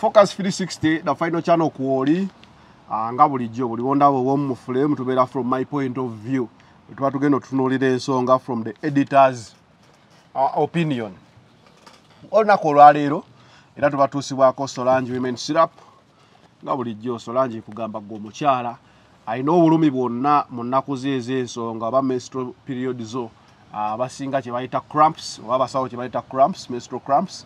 Focus 360, the final channel kwoli nga bulijjo buli wondaba obwomu frame tubeera from my point of view. Tuba tugenda otutunuulira ensonga from the editors opinion. Olunaku olwaleero era tubatuusibwako Solange Women Syrup. Nga bulijjo Solange kugamba gwe omukyala alina obulumi bwonna mu nnaku ze ez'ensonga oba menstrual period zo, abasinga kye bayita cramps oba abasawo kye bayita cramps, menstrual cramps,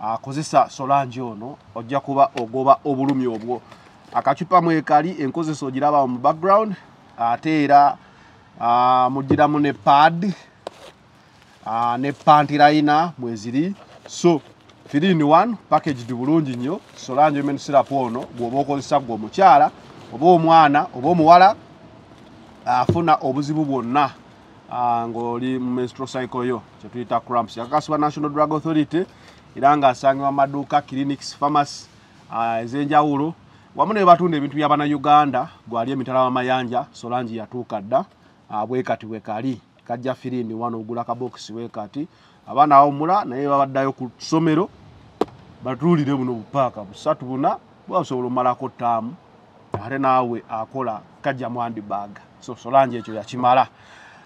akozesa Solange ono ojja kuba ogoba obulumi obwo. Akacupa mwekali enkozesa ogiraba mu background, ate era mugiramu ne pad ne panty liner mweziri. So 3 in 1 packaged bulungi nnyo. Solange Women Syrup ono bw'oba okozesa gwe omukyala oba omwana oba omuwala afuna obuzibu bwonna ng'oli mu menstrual cycle yo kye tuyita cramps. Yakakasibwa National Drug Authority era ng'asangibwa mu maduuka, clinics, pharmacy ez'enjawulo wamu ne batunda ebintu bya Bannayuganda. Gwali emitala w'amayanja Solange yatuuka dda bwekati bwekali kajja 3 in 1 ogula kabokisi bwekati. Abaana bawummula naye babaddayo ku ssomero batuulire buno bupaaka busatu buna bwasobola omalako ttaamu, ate naawe akola kajja mu handbag. So Solange ekyo yakimala.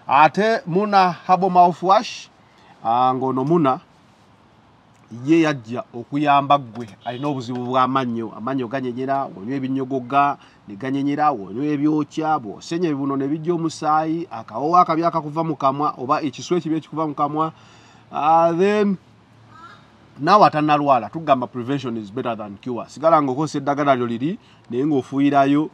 Ate Muna Herbal Mouthwash, ng'ono Muna ye yajja okuyamba ggwe alina obuzibu bw'amannyo. Amannyo ganyenyera, onywa ebinyogoga ne ganyenyera, onywa ebyokya, bw'osenya ebibuno ne bijja omusaayi, akawoowo akabi akakuva mu kamwa oba ekiswa ekibi ekikuva mu kamwa. Then naawe atannalwala tugamba prevention is better than cure. Sigala ng'okozesa eddagala lyo liri naye ng'ofuuyirayo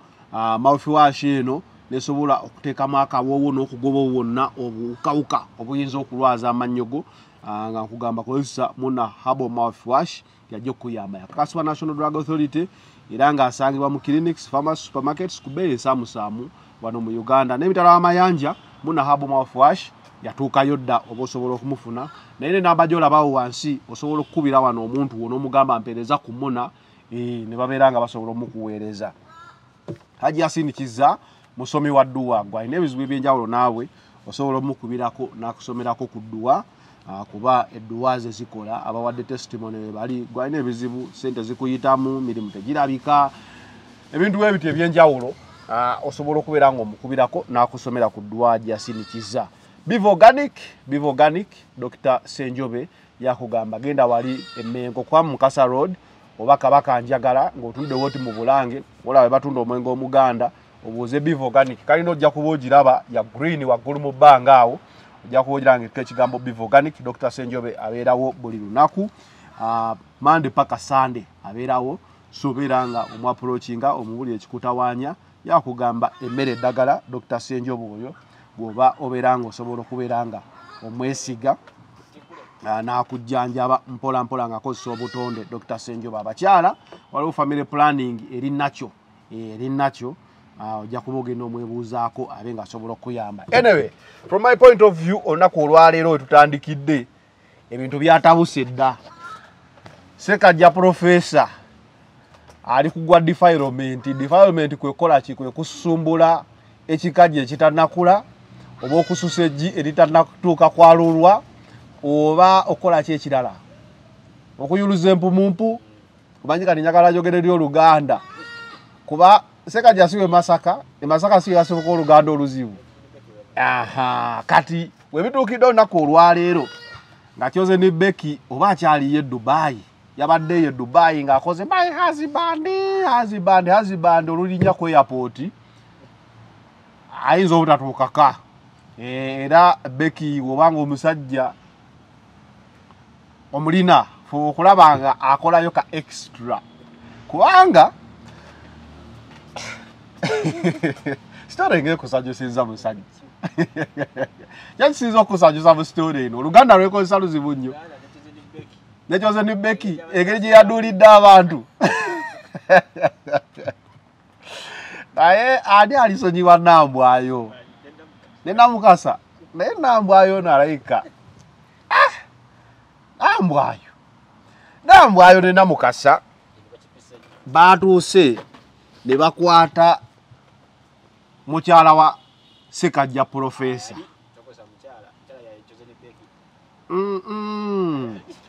mouthwash eno nesobola okuteekamu akawoowo n'okugoba wonna obuwukawuka obuyinza okulwaza amannyo go. Nga nkugamba kozesa Muna Herbal Mouthwash yajja okukuyamba. Yakakasibwa National Drug Authority era ng'asangibwa mu clinics, pharmacy, supermarkets ku bbeeyi ensaamusaamu wano mu Uganda. N'emitala w'amayanja Muna Herbal Mouthwash yatuukayo dda oba osobola okumufuna, naye n'enamba gy'olabawo wansi osobola okukubira wano omuntu wo n'omugamba mpeereza ku Muna, ne babeera nga basobola omukuweereza. Hajji Yasin Kizza musomi wa dduwa, gwe alina ebizibu eby'enjawulo naawe osobola omukubirako n'akusomerako ku dduwa, kuba edduwa ze zikola. Abawadde testimony be bali, gwe alina ebizibu ssente zikuyitamu, mirimu tegirabika, ebintu bwe bityo eby'enjawulo, osobola okubeera ng'omukubirako n'akusomera ku dduwa Hajji Yasin Kizza. Biva Organic, Dr. Senjobe yakugamba genda wali Emmengo kwa Mukasa Road oba Kabaka Njagala ng'otudde woti mu Bulange, olaba batunda omwenge omuganda, obuuze Biva Organic. Kalina ojja kuba ogiraba ya green waggulu mu bbanga awo, ojja kuba ogiraba ng'eriko ekigambo Biva Organic. Dr. Senjobe abeerawo buli lunaku, Monday paka Sunday abeerawo. So beera nga omwapproachinga omubuli ekikutawaanya, yakugamba emmere eddagala. Dr. Senjobe oyo bw'oba obeera ng'osobola okubeera nga omwesiga n'akujjanjaba mpola mpola ng'akozesa obutonde. Dr. Senjobe. Abakyala waliwo family planning eri nakyo, eri nakyo, ojja kuba ogenda omwebuuzaako abe ng'asobola okuyamba. Anyway, from my point of view, olunaku olwaleero we tutandikidde ebintu byatabuse dda. Ssekajja Professor ali kugwa defilement. Defilement kwe kukola ki? Kwe kusumbula ekikajjo ekitannakula oba okususa eggi eritannatuuka kwalulwa oba okukola ki ekirala, okuyuluza empumumpu. Omanyi kati njagala njogere eri Oluganda kuba Ssekajja si we Masaka, e Masaka si yasibuka Oluganda oluzibu. Aha, kati we bituukidde olunaku olwaleero nga Chosen ne Becky oba akyaliyo e Dubai, yabadde eyo e Dubai ng'akoze my husband, husband, husband olulinnya ku airport, ayinza obutatuukaka. Era Becky bw'obanga omusajja omulina fuba okulaba nga akolayo ka extra, kubanga story ng'ekusanyusiza musajja. Kyakisinza okusanyusa mu story eno, Oluganda lwekozesa luzibu nnyo. Ne Chosen Becky engeri gye yaduulidde abantu. Naye ani alisonyiwa Nambwayo? Ne Namukasa. Naye Nambwayo ono alayika. Nambwayo. Nambwayo ne Namukasa baatuuse ne bakwata mukyala wa Ssekajja Professor.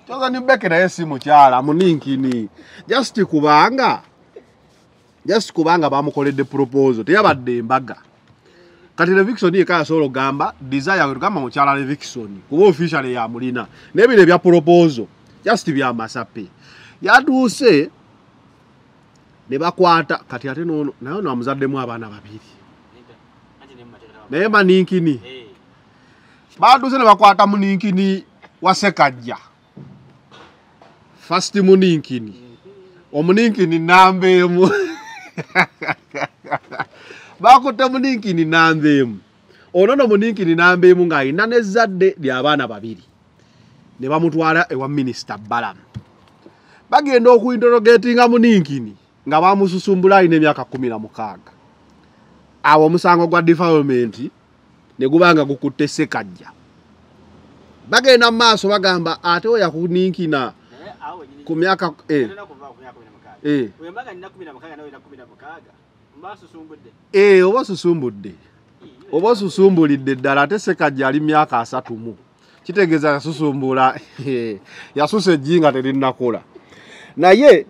Chosen Becky naye si mukyala muninkini. Just kubanga bamukoledde proposal teyabadde embaga. Kati Levixone yekka asobola okugamba Desire we tugamba mukyala Levixone kuba officially yamulina n'ebino ebya proposal just bya masape. Yatuuse ne bakwata kati ate nono naye ono amuzaddemu abaana babiri naye maninkini batuuse ne bakwata muninkini wa Ssekajja. First muninkini omuninkini namba emu bakutte muninkini namba emu ono no muninkini namba emu ng'alina n'ezzadde ly'abaana babiri ne bamutwala ewa Minisita Balaam. Bagenda okuinterrogatinga muninkini nga bamususumbula alina emyaka 16. Awo omusango gwa defilement ne gubanga gukutte Ssekajja. Bagenda mu maaso bagamba ate oyo yakuninkina ku myaka oba osusumbulidde ddala ate Ssekajja ali myaka 30 kitegeeza yasusumbula yasusa eggi nga terinnakola. Naye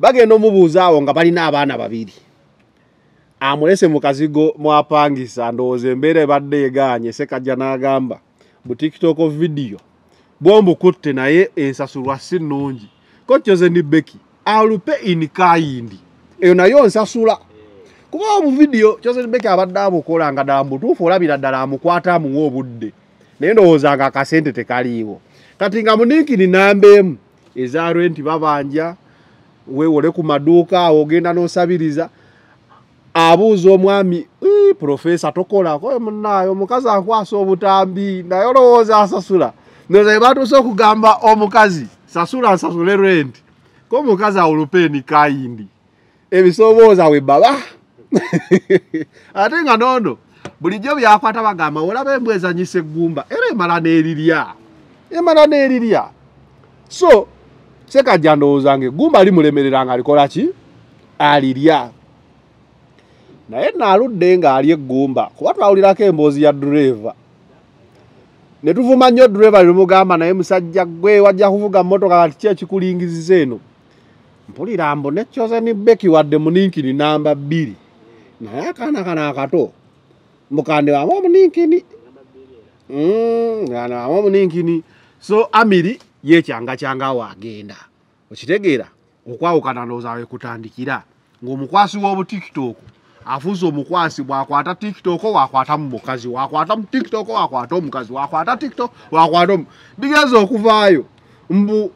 bagenda omubuuza awo nga balina abaana babiri amulese mu kazigo mwapangisa ndowooza embeera ebadde egaanye. Ssekajja n'agamba bu TikTok video bwombukutte naye ensasulwa si nnungi. Ko Chosen Becky alupe in kind eyo nayo nsasula kuba obu video Chosen Becky abadde abukola nga ddala mubutuufu olabira ddala amukwata amuwa obudde naye ndowooza nga akasente tekaliiwo. Kati nga muninkini namba emu eza renti babanja weewole ku maduuka awo ogenda n'osabiriza. Abuuza omwami profesa tokolako munnaayo omukazi akwasa obutambi naye olowooza asasula. Ndowooza batuuse okugamba omukazi sasula nsasule renti ko omukazi awulupeeni kayindi ebisoobooza we baba ate nga noono bulijjo byakwata bagamba olaba embwa ezanyisa eggumba era emala n'erirya. So Ssekajja ndowooza nga eggumba limulemerera nga likola ki alirya. Naye naaludde ng'ali eggumba kuba twawulirako emboozi ya driver ne tuvuma nnyo driver ne mugamba naye musajja gwe wajja kuvuga mmotoka kati ki ekikulingiziza eno. Mpulira mbu ne Chosen Becky wadde muninkini namba 2 naye akaana kano akato mukande wamu omuninkini wamu omuninkini. So Amiri yeekyangakyanga awo agenda okitegeera okwawukana ndowooza we kutandikira ng'omukwasi w'obu TikTok afuuse omukwasi bw'akwata TikTok wakwata mu mukazi wakwata mu TikTok wakwata omukazi wakwata TikTok wakwata bigeza okuvaayo mbu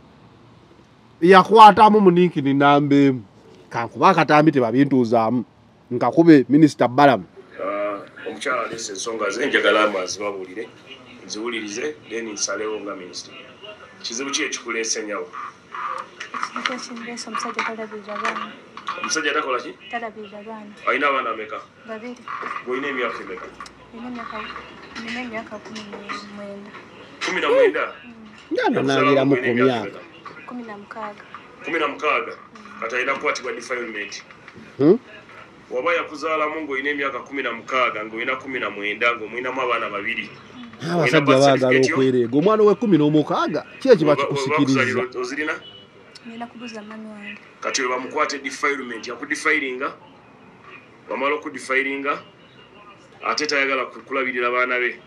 yakwatamu muninkini namba emu. Kankuba akatambi tebabintuuzaamu nkakube Minisita Balaam. Omukyala aleese ensonga ze njagala azibabuulire nziwulirize then nsalewo nga minisita. Kizibu ki ekikuleese nnyawo? Omusajja talabirira baana. Omusajja takola ki? Talabirira baana. Alina abaana ameka? Babiri. Gw'olina emyaka emeka? Nina emyaka 19. 19? Njano naaliramu ku myaka 16. 16 kati alina kukwatibwa defilement. Waba yakuzaalamu ng'olina emyaka 16 ng'olina 19 ng'omulinamu abaana babiri. Abasajja baagala okwereega omwana owe 16 ki ekiba kikusikiriza? Ozirina? Nina kubuuza mami wange. Kati we bamukwate defilement yakudefilinga bamala okudefilinga ate tayagala kulabirira baana be.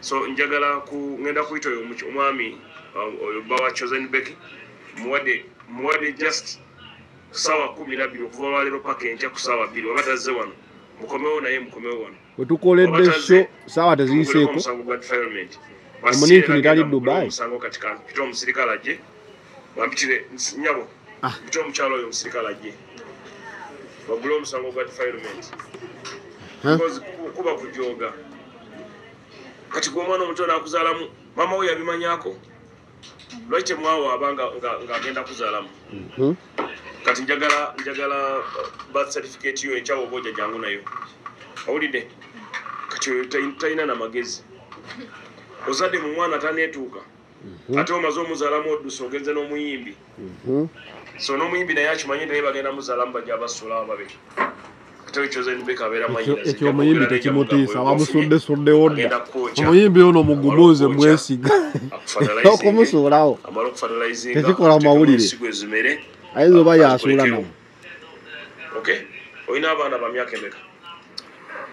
So njagala ngenda kuyita oyo omwami oyo bba wa Chosen Becky muwadde just ssaawa 12 okuva olwaleero paka enkya ku ssaawa 2 waba tazze wano mukomewo naye mukomewo wano. We tukoledde show ssaawa teziyiseeko omuninkini tali Dubai. Omusango kati kampite omusirikale ajje bampitire nnyabo mpite omukyala oyo omusirikale ajje bagule omusango gwa defilement because kuba kujooga. Kati gwe omwana omuto n'akuzaalamu maama we yabimanyaako lwaki temwawaaba ng'agenda kuzaalamu? Kati njagala birth certificate yo enkya oba ojja jangu nayo owulidde? Kati oyo talina na magezi ozadde mu mwana taneetuuka ate omaze omuzaalamu oddusa ogenze n'omuyimbi. So n'omuyimbi naye akimanye naye bagenda muzaalamu bajja abasuulawo babiri. Ekyo omuyimbi tekimutiisa, bamusuddesuddewo dda. Omuyimbi ono mugumuze, mwesiga okumusuulawo tekikola mawulire, ayinza oba yasuula nawo. Olina abaana ba myaka emeka?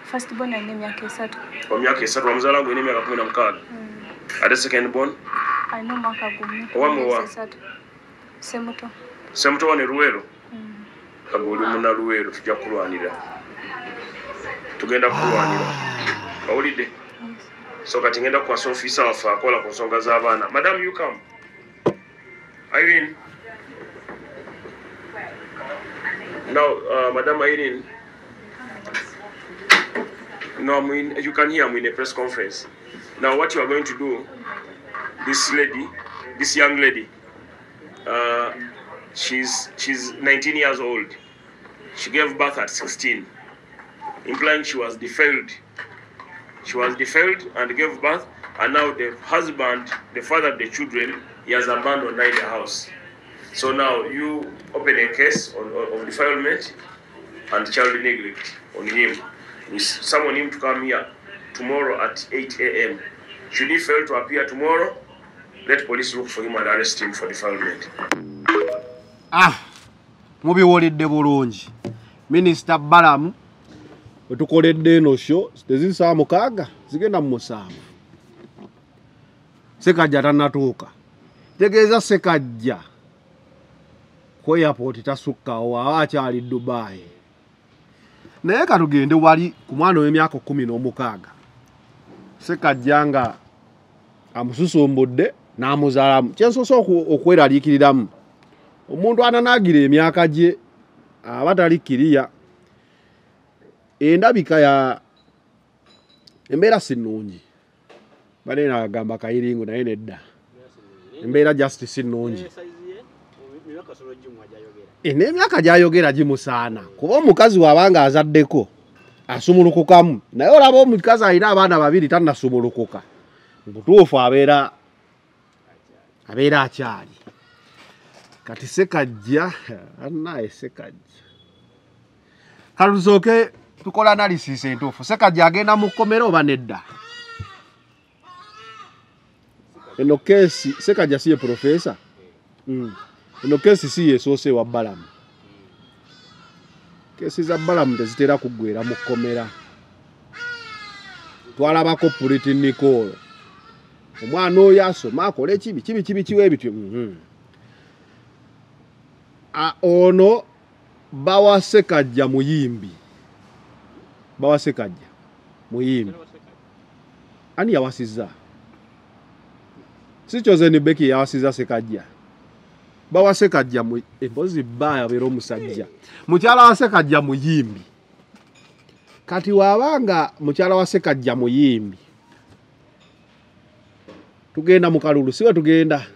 First born alina emyaka 3. Wa myaka 3, wamuzaala ng'olina emyaka 16. Ate second born? Alina omwaka gumu. Owamuwa? Semuto. Semuto wane Luweero? Kaga oli muna Luweero, tujja kulwanira. Tugenda kulwanira. Owulidde? So kati ngenda kukwasa ofiisa waffe akola ku nsonga z'abaana. Madam, you come. Irene. Now, Madam Irene, no, you can hear me in a press conference. Now, what you are going to do, this lady, this young lady, she's 19 years old. She gave birth at 16, implying she was defiled. She was defiled and gave birth, and now the husband, the father of the children, he has abandoned her in the house. So now you open a case of defilement and child neglect on him. We summon him to come here tomorrow at 8 a.m. Should he fail to appear tomorrow, let police look for him and arrest him for defilement. Ah, mubiwulidde bulungi. Minisita Balamu wetukoledde eno show teziri ssaawa 6 zigenda mu 7. Sekajja tannatuuka. Tegeeza Sekajja ku airport tasukkawo, aba akyali Dubai. Naye katugende wali ku mwana ow'emyaka 16. Sekajja nga amususumbudde n'amuzaalamu. Kyensoose okweraliikiriramu, omuntu ananaagira emyaka gye aba tali kiriya. Endabika ya embeera si nnungi. Bane nagamba Kayiringo naye nedda. Embeera just si nnungi. N'emyaka gy'ayogera gimusaana, kuba omukazi wabanga azaddeko asumulukukamu, naye olaba omukazi alina abaana 2 tannasumulukuka, mubutuufu abeera akyali. Kati Sekajja annaye Sekajja, katusooke tukola analysis entuufu. Sekajja agenda mu kkomera oba nedda? Eno keesi Sekajja si ye profesa. Eno keesi si yesoose wa Balamu. Keesi za Balamu tezitera kuggwera mu kkomera. Twalabako Purity Nicole, omwana oyo asoma akola ekibi kibi kibi kiwe ebityo. Ono bawa Sekajja muyimbi. Bawa Sekajja muyimbi. Ani yawasizza? Si Chosen Becky yawasizza Sekajja. Bawa Sekajja embozi bba abeera omusajja. Mukyala wa Sekajja muyimbi. Kati wabanga mukyala wa Sekajja muyimbi, tugenda mu kalulu, siwe tugenda.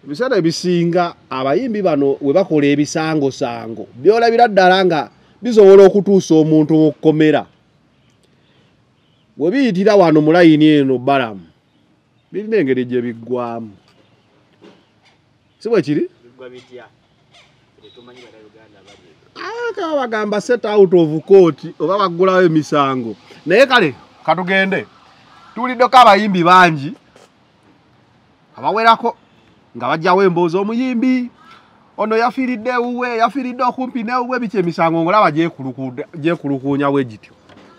Ebiseera ebisinga abayimbi bano we bakola ebisangosango byolabira ddala nga bisobola okutuusa omuntu mu kkomera. We biyitira wano mu layini eno Balamu, birina engeri gye biggwamu. Si bwe kiri? Kaba bagamba set out of court oba baggulawo emisango. Naye kale katugende. Tuwuliddeko abayimbi bangi abawerako nga bajjawo emboozi, omuyimbi ono yafiiridde ewuwe, yafiiridde okumpi n'ewuwe, biki emisango ng'olaba gyekulukuunya bwe gityo.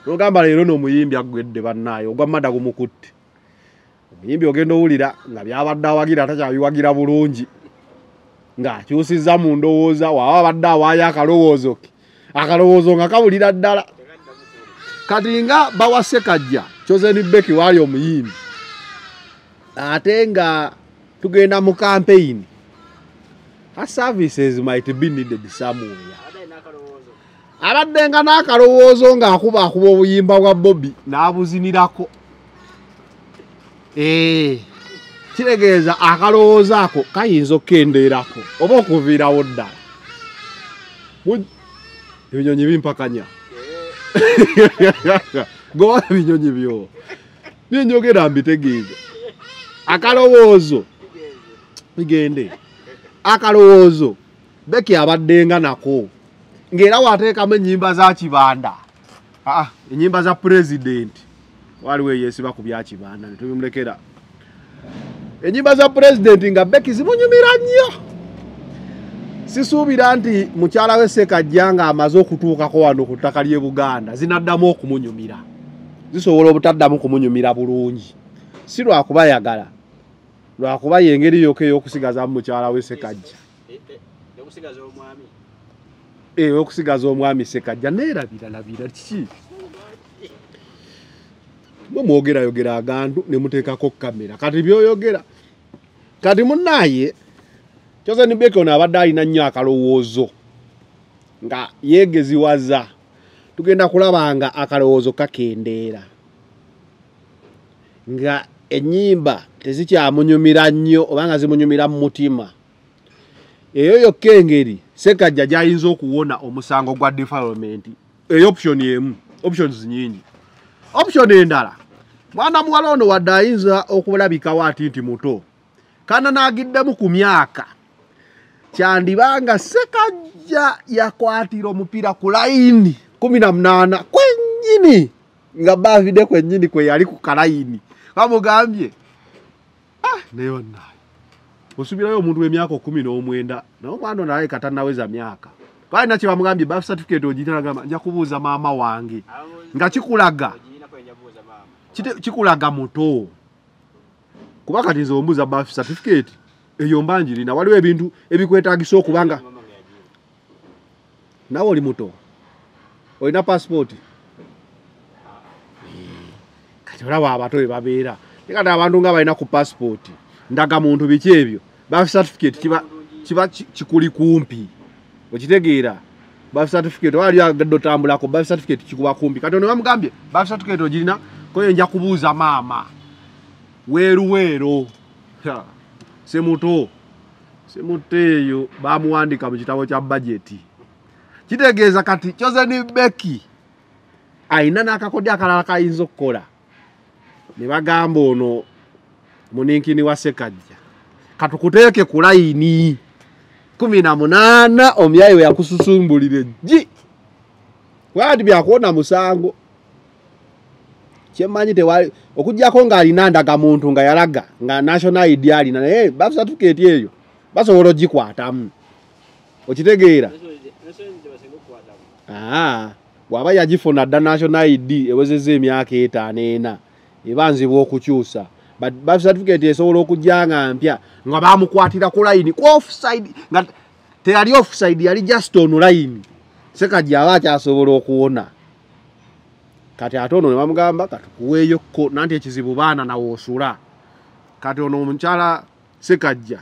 N'ogamba leero n'omuyimbi aggwedde bannaaye, ogwa mada gumukutte. Omuyimbi ogenda owulira nga byabadde awagira takyabiwagira bulungi, ng'akyusizza mu ndowooza, waba abadde awaayo akalowoozo ke, akalowoozo nga kawulira ddala. Kati nga bawa Sekajja, Chosen Becky waali omuyimbi, ate nga tugenda mu campaign, her services might be needed somewhere. Abadde nga n'akalowoozo ng'akuba akuba obuyimba bwa Bobi n'abuzinirako. Kitegeeza akalowoozo ako kayinza okukendeerako oba okuviirawo ddala. Ebinyonyi bimpakanya. Goba ebinyonyi byo. Byenjogera mbitegeeza. Akalowoozo bigende. Akalowoozo Becky abadde nga nako Ng'era wateekamu ennyimba za Kibanda, ennyimba za pulezidenti, waliwo eyeesiba ku bya Kibanda ne tubimulekera. Ennyimba za pulezidenti nga Becky zimunyumira nnyo. Sisuubira nti mukyala we Ssekajja ng'amaze okutuukako wano ku ttaka ly'e Buganda zinaddamu okumunyumira. Zisobola obutaddamu kumunyumira bulungi, si lwakuba yagala, lwakuba y'engeri yokka ey'okusigaza mukyala we Ssekajja. Okusigaza omwami Ssekajja. Neerabiralabira kiki? Mwe mwogerayogera agantu ne muteekako kamera, kati by'oyogera. Kati munnaaye Chosen Becky ono abadde alina nnyo akalowoozo nga yeegeziwaza, tugenda kulaba nga akalowoozo kakendeera, nga ennyimba tezikyamunyumira nnyo oba nga zimunyumira mu mutima. Eyo yokka engeri Ssekajja gy'ayinza okuwona omusango gwa defilement. Eyo option emu, options nnyingi. Option endala, mwana muwala ono wadde ayinza okulabikawo ati nti muto, kana n'agiddemu ku myaka, kyandibanga Ssekajja yakwatira omupiira ku layini 18 kwennyini, nga baavide kwennyini kwe yali ku kalayini. Bamugambye, naye bannaye, osubirayo omuntu w'emyaka 19, naye omwana ono alabika tannaweza myaka. Balina kye bamugambye, birth certificate ogirina, agamba nja kubuuza maama wange, nga kikulaga kikulaga muto. Kuba kati nze ombuuza birth certificate eyo mba njirina, waliwo ebintu ebikwetaagisa okubanga nawe oli muto, olina passport. Kati olaba abato bwe babeera, kati abantu nga balina ku passport, ndagamuntu biki ebyo, birth certificate kiba kikuli kumpi, okitegeera? Birth certificate wali agadde otambulako, birth certificate kikuba kumpi. Kati ono bamugambye birth certificate ogirina, koyo nja kubuuza maama weeruweero. Semuto semuto eyo bamuwandika mu kitabo kya bajeti. Kitegeeza kati Chosen Becky alina n'akakodyo akalala kayinza okukola, ne bagamba ono muninkini wa Ssekajja, katukuteeke ku layini 18 omyayi we yakususumbulira eggi, kubanga byakuwona musango. Kyemmanyi tewali okuggyako ng'alina ndagamuntu nga yalaga nga national ID alina, naye birth certificate eyo basobola ogikwatamu, okitegeera? Bw'aba yagifuna dda national ID ewezezza emyaka 5 4 eba nzibu okukyusa. But birth certificate esobola okujja nga mpya, nga bamukwatira ku layini ku offside, nga teyali offside, yali just on line. Ssekajja aba akyasobola okuwona. Kati ate ono ne bamugamba katukuweeyokko, nanti ekizibu baana nawe osula. Kati ono omukyala Ssekajja,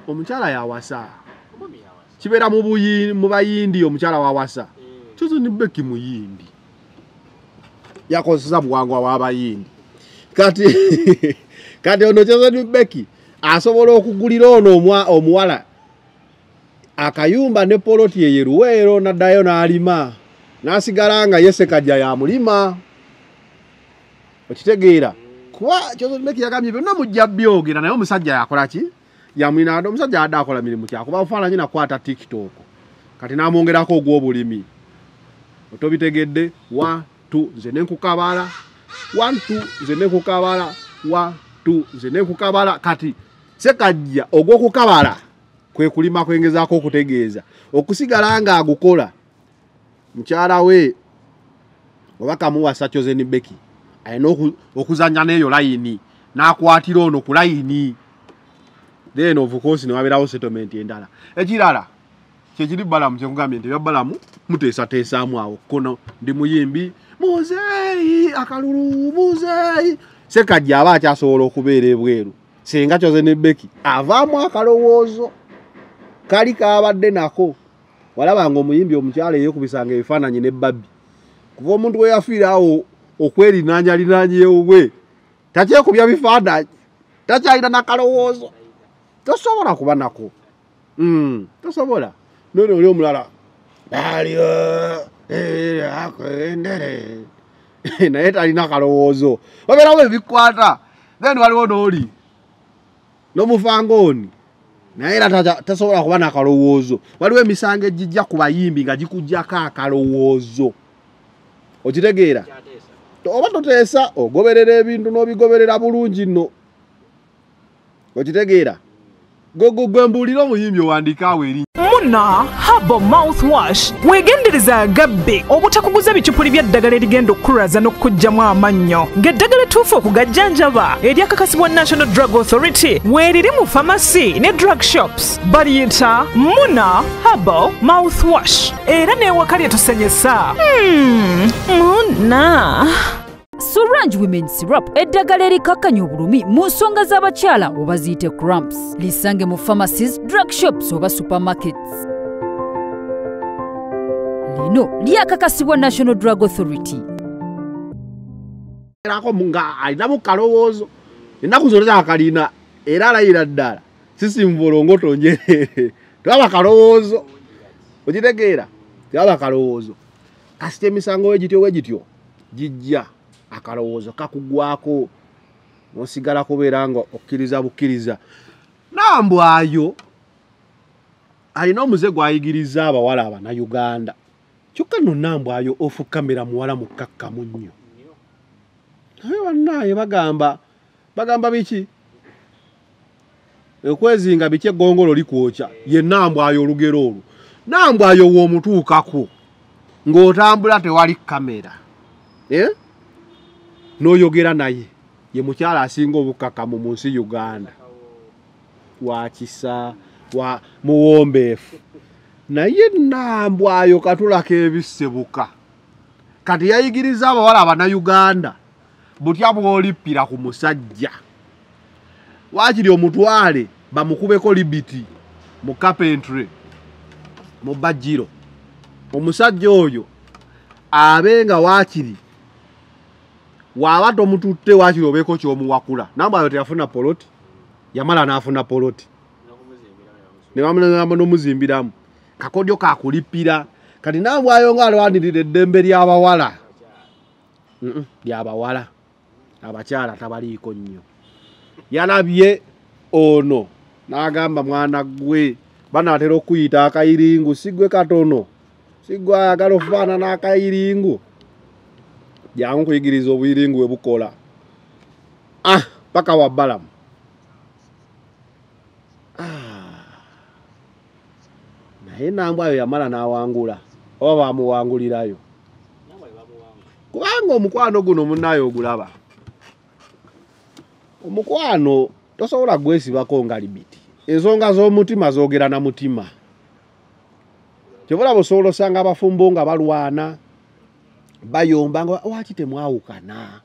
omukyala yawasa, kibeera mu Bayindi, omukyala wawasa. Chosen Becky muyindi, yakozesa buwangwa w'Abayindi. Kati ono Chosen Becky asobola okugulira ono omuwala akayumba ne poloti eye Luweero, n'addayo n'alima, n'asigala nga ye Ssekajja yamulima, okitegeera? Kuba Chosen Becky yagambye byonna mujja byogera, naye omusajja yakola ki? Yamulina. Omusajja adde akola mirimu kyakuba bufaananyi nakwata TikTok, kati n'amwongerako ogw'obulimi. Otobitegedde? 1 2 nze ne nkukabala, 1 2 nze ne nkukabala, 1 2 nze ne nkukabala. Kati Ssekajja ogw'okukabala kwe kulima kwengezaako okutegeeza, okusigala ng'agukola. Mukyala we oba kamuwasa Chosen Becky alina okuzannya n'eyo layini, n'akwatira ono ku layini, then of course ne wabeerawo settlement endala. Ekirala kyekiri Balamu, kyekugambye nti ebya Balamu muteesateesaamu awo kono, ndi muyimbi muzeeyi akalulu muzeeyi. Ssekajja aba akyasobola okubeera ebweru singa Chosen Becky avaamu akalowoozo kali kabadde nako. Walabanga omuyimbi omukyala eyeekubisanga ebifaananyi ne Babbi, kuva omuntu we yafiira awo okwerinaanyalinaanyewe takyekubya bifaananyi, takyalina nakalowoozo, tosobola kuba nako. Tosobola. Nono oli omulala naye talina kalowoozo, babeerawo ebikwata. Then waliwo n'oli n'omufangooni Naye era tasobola kuba n'akalowoozo. Waliwo emisango egijja ku bayimbi nga gikuggyako akalowoozo. Okitegeera? Oba toteesa, ogoberera ebintu n'obigoberera bulungi nno. Okitegeera? Gwe mbuulira omuyimbi owandiika awo erinnya. Muna Herbal Mouthwash weegendereza agabbe obutakuguza bicupuli by'eddagala erigenda okukulaza n'okuggyamu amannyo ng'eddagala ettuufu okugajjanjaba eryakakasibwa National Drug Authority weeriri mu famasi ne drug shops. Baliyita Muna Herbal Mouthwash era n'ewaka lyetusenyesa. Muna Sorange Women Syrup eddagala erikakkanya obulumi mu nsonga z'abakyala oba ziyite cramps. Lisange mu pharmacies, drug shops oba supermarkets. Lino lyakakasibwa National Drug Authority. Erako nga alinamu kalowoozo ennaku zonna akalina era alayira ddala sisimbolongoto njerere tewaba kalowoozo. Okitegeera? Tewaba kalowoozo. Kasita emisango wegityo wegityo gijja akalowoozo kakugwako n'osigala kubeera nga okkiriza bukkiriza. Nambwayo alina omuze gw'ayigiriza abawala Abannayuganda. Kyokka nno Nambwayo ofukamira muwala mukkakkamu nnyo. Naye bannaaye bagamba biki? Okwezinga biki eggongolo likwokya. Ye Nambwayo olugero olwo. Nambwayo w'omutuukako ng'otambula tewali kamera. N'oyogera naye ye mukyala asinga obukkakkamu mu nsi Uganda. Wa kisa, wa muwombeefu. Naye Nambwayo katulako ebisebuka. Kati yayigiriza abawala Abannayuganda butya bw'olippira ku musajja. Waakiri omutwale bamukubeko libiti mu carpentry mu bajjiro. Omusajja oyo abe nga waakiri waba tomututte waakiri obeeko ky'omuwakula. Nambwayo teyafuna poloti, yamala n'afuna poloti ne bamunomuzimbiramu. Kakodyo kakulippira. Kati Nambwayo ng'alwanirira eddembe ly'abawala. Ly'abawala. Abakyala tabaliiko nnyo. Yalabye ono n'agamba mwana gwe banaatera okuyita akayiringu, si gwe katono, si gwe ayagala okufaanana akayiringu. Jangu nkuyigiriza obuyiringu bwe bukola. Paka wa Balamu. Naye Nambwayo yamala n'awangula oba bamuwangulirayo. Kubanga omukwano guno munnaye ogulaba. Omukwano tosobola gwesibako nga libiti. Ensonga z'omutima zoogera na mutima. Kyova olaba osobola osanga abafumbo nga balwana, bayomba nga lwaki temwawukana.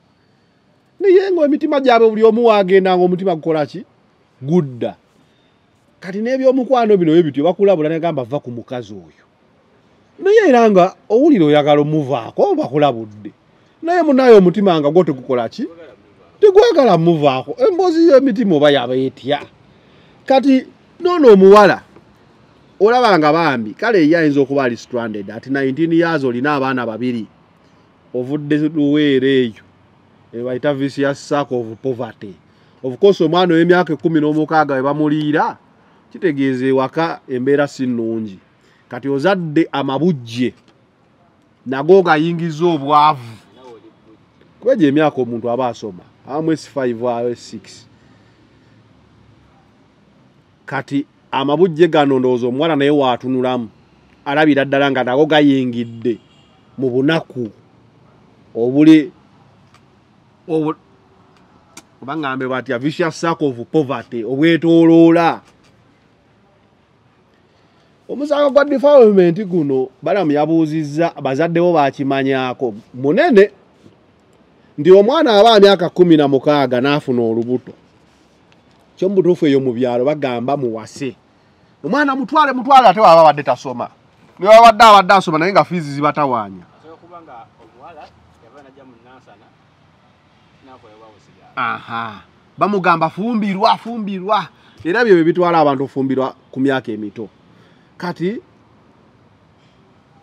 Naye ng'emitima gyabwe buli omu waagenda ng'omutima gukola ki? Gudda. Kati n'ebyomukwano bino ebityo bakulabula negamba va ku mukazi oyo. Naye era nga owulira oyagala omuvaako bakulabudde. Naye munnaye omutima nga gwo tegukola ki? Tegwagala muvaako. Emboozi y'emitima oba yaba etya? Kati noono omuwala olaba nga bambi kale ye ayinza okuba ali stranded at 19 years olina abaana babiri ovudde Luweero eyo ebayita vicious circle of poverty. Of course omwana ow'emyaka 16 we bamuliira kitegeeza ewaka embeera si nnungi. Kati ozadde amabujje nago gayingiza obwavu. Kuba egyo emyaka omuntu aba asoma abamu S5 S6. Kati amabujje gano ndowooza omuwala naye waatunulamu alabira ddala nga nago gayingidde mu bunaku obuli oba ngambe batya vicious circle of poverty obwetooloola. Omusango gwa defilement guno Balamu yabuuzizza bazadde bo bakimanyaako munene nti omwana aba myaka 16 n'afuna olubuto. Kyo mu butuufu eyo mu byalo bagamba muwase. Omwana mutwale mutwale ate waba abadde tasoma. Ne wabadde abadde asoma naye nga fiizi zibatawaanya. Aha. Bamugamba fumbirwa fumbirwa. Era byo bitwala abantu fumbirwa ku myaka emito. Kati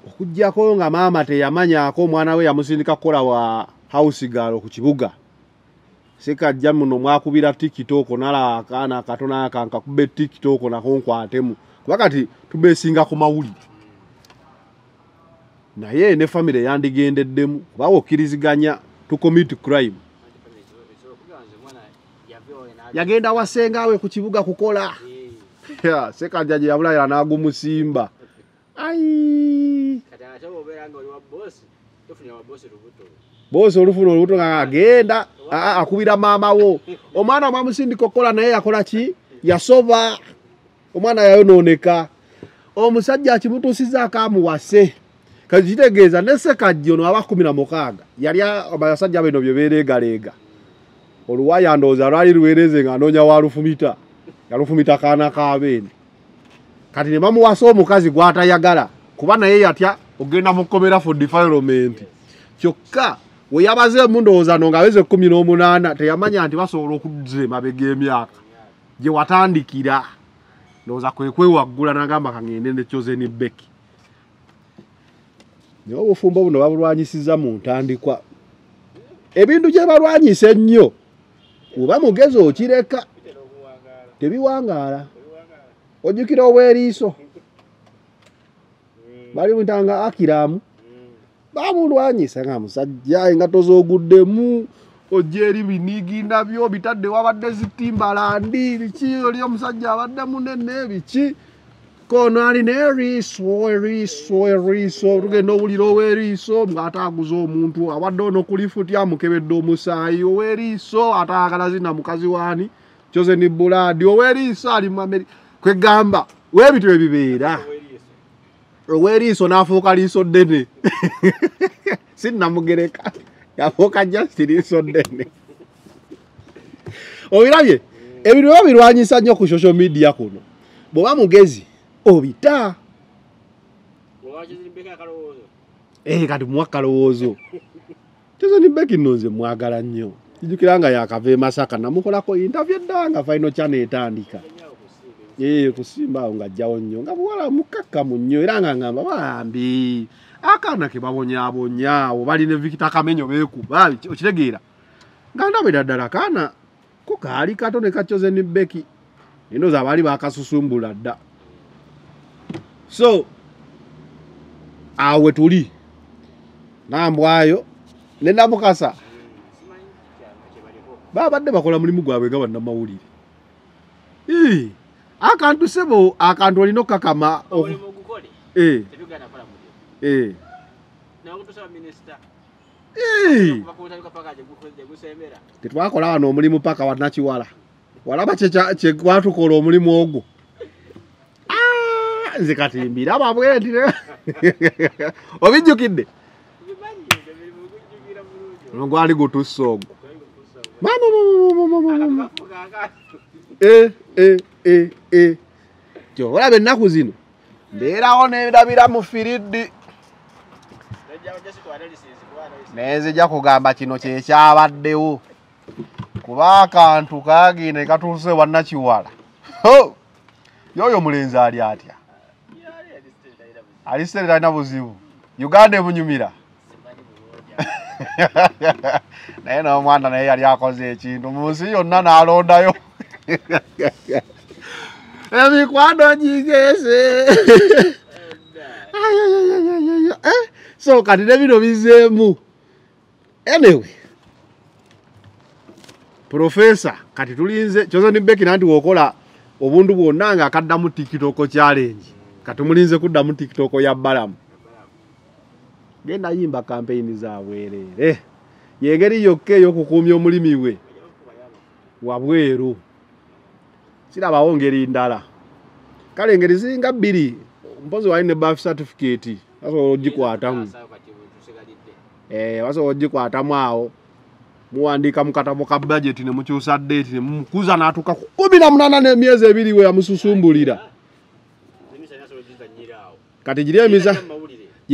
okuggyako nga maama teyamanyaako omwana we yamusindika kukola wa house girl ku kibuga. Sekajja muno mwakubira TikTok nala akaana akatono akankakube TikTok nako nkwatemu. Kuba kati tubesinga ku mawulire. Naye ne family yandigendeddemu kuba okkiriziganya to commit crime. Yagenda wasengawe ku kibuga kukola. Yeah, Sekajja gye yabula n'agumusimba. Ai. Bosi olufuna olubuto nga agenda akubira maama wo. Omwana mwamusindika okukola naye yakola ki? Yasoba. Omwana yayonooneka. Omusajja akimutuusizzaako amuwase. Kati kitegeeza ne Sekajja ono aba 16 yali abasajja bino bye beereegaleega. Oluwaya ndowooza lwali luweereze ng'anoonya wa lufumita. Yalufumita kaana ka beene. Kati ne bamuwasa omukazi gw'atayagala kuba naye yatya ogenda mu kkomera for defilement. Kyokka we yabazeemu ndowooza no ng'aweze 18 teyamanya nti basobola okuzza emabega emyaka gye watandikira. Ndowooza kwe kwewaggula n'agamba kangende ne Chosen Becky. Naye obufumbo buno babulwanyisizza mu ntandikwa. Ebintu gye balwanyisa ennyo oba mugezi okireka tebiwangaala. Ojjukira obweriiso bali mutanga akiramu babulwanyisa nga musajja engatto z'oguddemu ojja eri binigi nabyo bitadde wabadde zitimbalandi biki oli omusajja abadde munene biki kono alina eriiso eriiso eriiso tugenda owulira ow'eriiso ng'ate aguza omuntu awadde ono kulifuti amukebedde omusaayi ow'eriiso ate ayagala zina mukazi waani Chosen Blood ow'eriiso ali mu Amerika. Kwegamba webityo ebibeera ow'eriiso n'afuuka liiso ddene. Sinnamugereka yafuuka just liiso ddene. Obirabye ebintu babirwanyisa nnyo ku social media kuno. Bw'oba mugezi obita. Kati muwa kalowoozo. Chosen Becky nno nze mwagala nnyo. Kijjukira nga yakava e Masaka namukolako interview edda nga final channel etandika. Kusimba awo ng'ajjawo nnyo nga buwala mukakkamu nnyo era nga ngamba bambi akaana ke babonyaabonya awo bali ne Victor Kamenyo beekuba okitegeera. Nga ndabira ddala kaana ko kaali kato ne ka Chosen Becky. Ndowooza abaali baakasusumbula dda. So awo we tuli Nambwayo ne Namukasa babadde bakola mulimu gwabwe nga bannamawulire. Akantu sebo akantu olina okukakama Tetwakola wano omulimu paka wannakiwala. Walaba kye gwatukola omulimu ogwo. Nze kati mbiraba bwe nti obijjukidde? Ono gwali gutusse ogwo. Mama Olaba ennaku zino mbeerawo nendabira mu firiddi. Nenzija kugamba kino kye kyabaddewo. Kuba akantu kaagenda ne katuuse wannakiwala. Yoyo omulenzi ali atya? Ali siteri talina buzibu. Uganda emunyumira. Naye n'omwana naye yali akoze ekintu mu nsi yonna n'alondayo. Emikwano gigese. So kati ne bino bizzeemu. Anyway, Professor kati tulinze Chosen Becky nanti wokola obuntu bwonna nga akaddamu TikTok challenge. Kati mulinze kuddamu TikTok ya Balamu. Genda yimba campaign za bwereere. Yengeri yokka ey'okukuumya omulimi we wabweru. Sirabawo ngeri ndala. Kale engeri ziringa bbiri. Mpozi wali ne birth certificate. Basobola ogikwatamu. Basobola ogikwatamu awo. Muwandiika mu katabo ka budget ne mukyusa date ne mumukuza n'atuuka ku 18 n'emyezi ebiri we yamususumbulira. Kati giri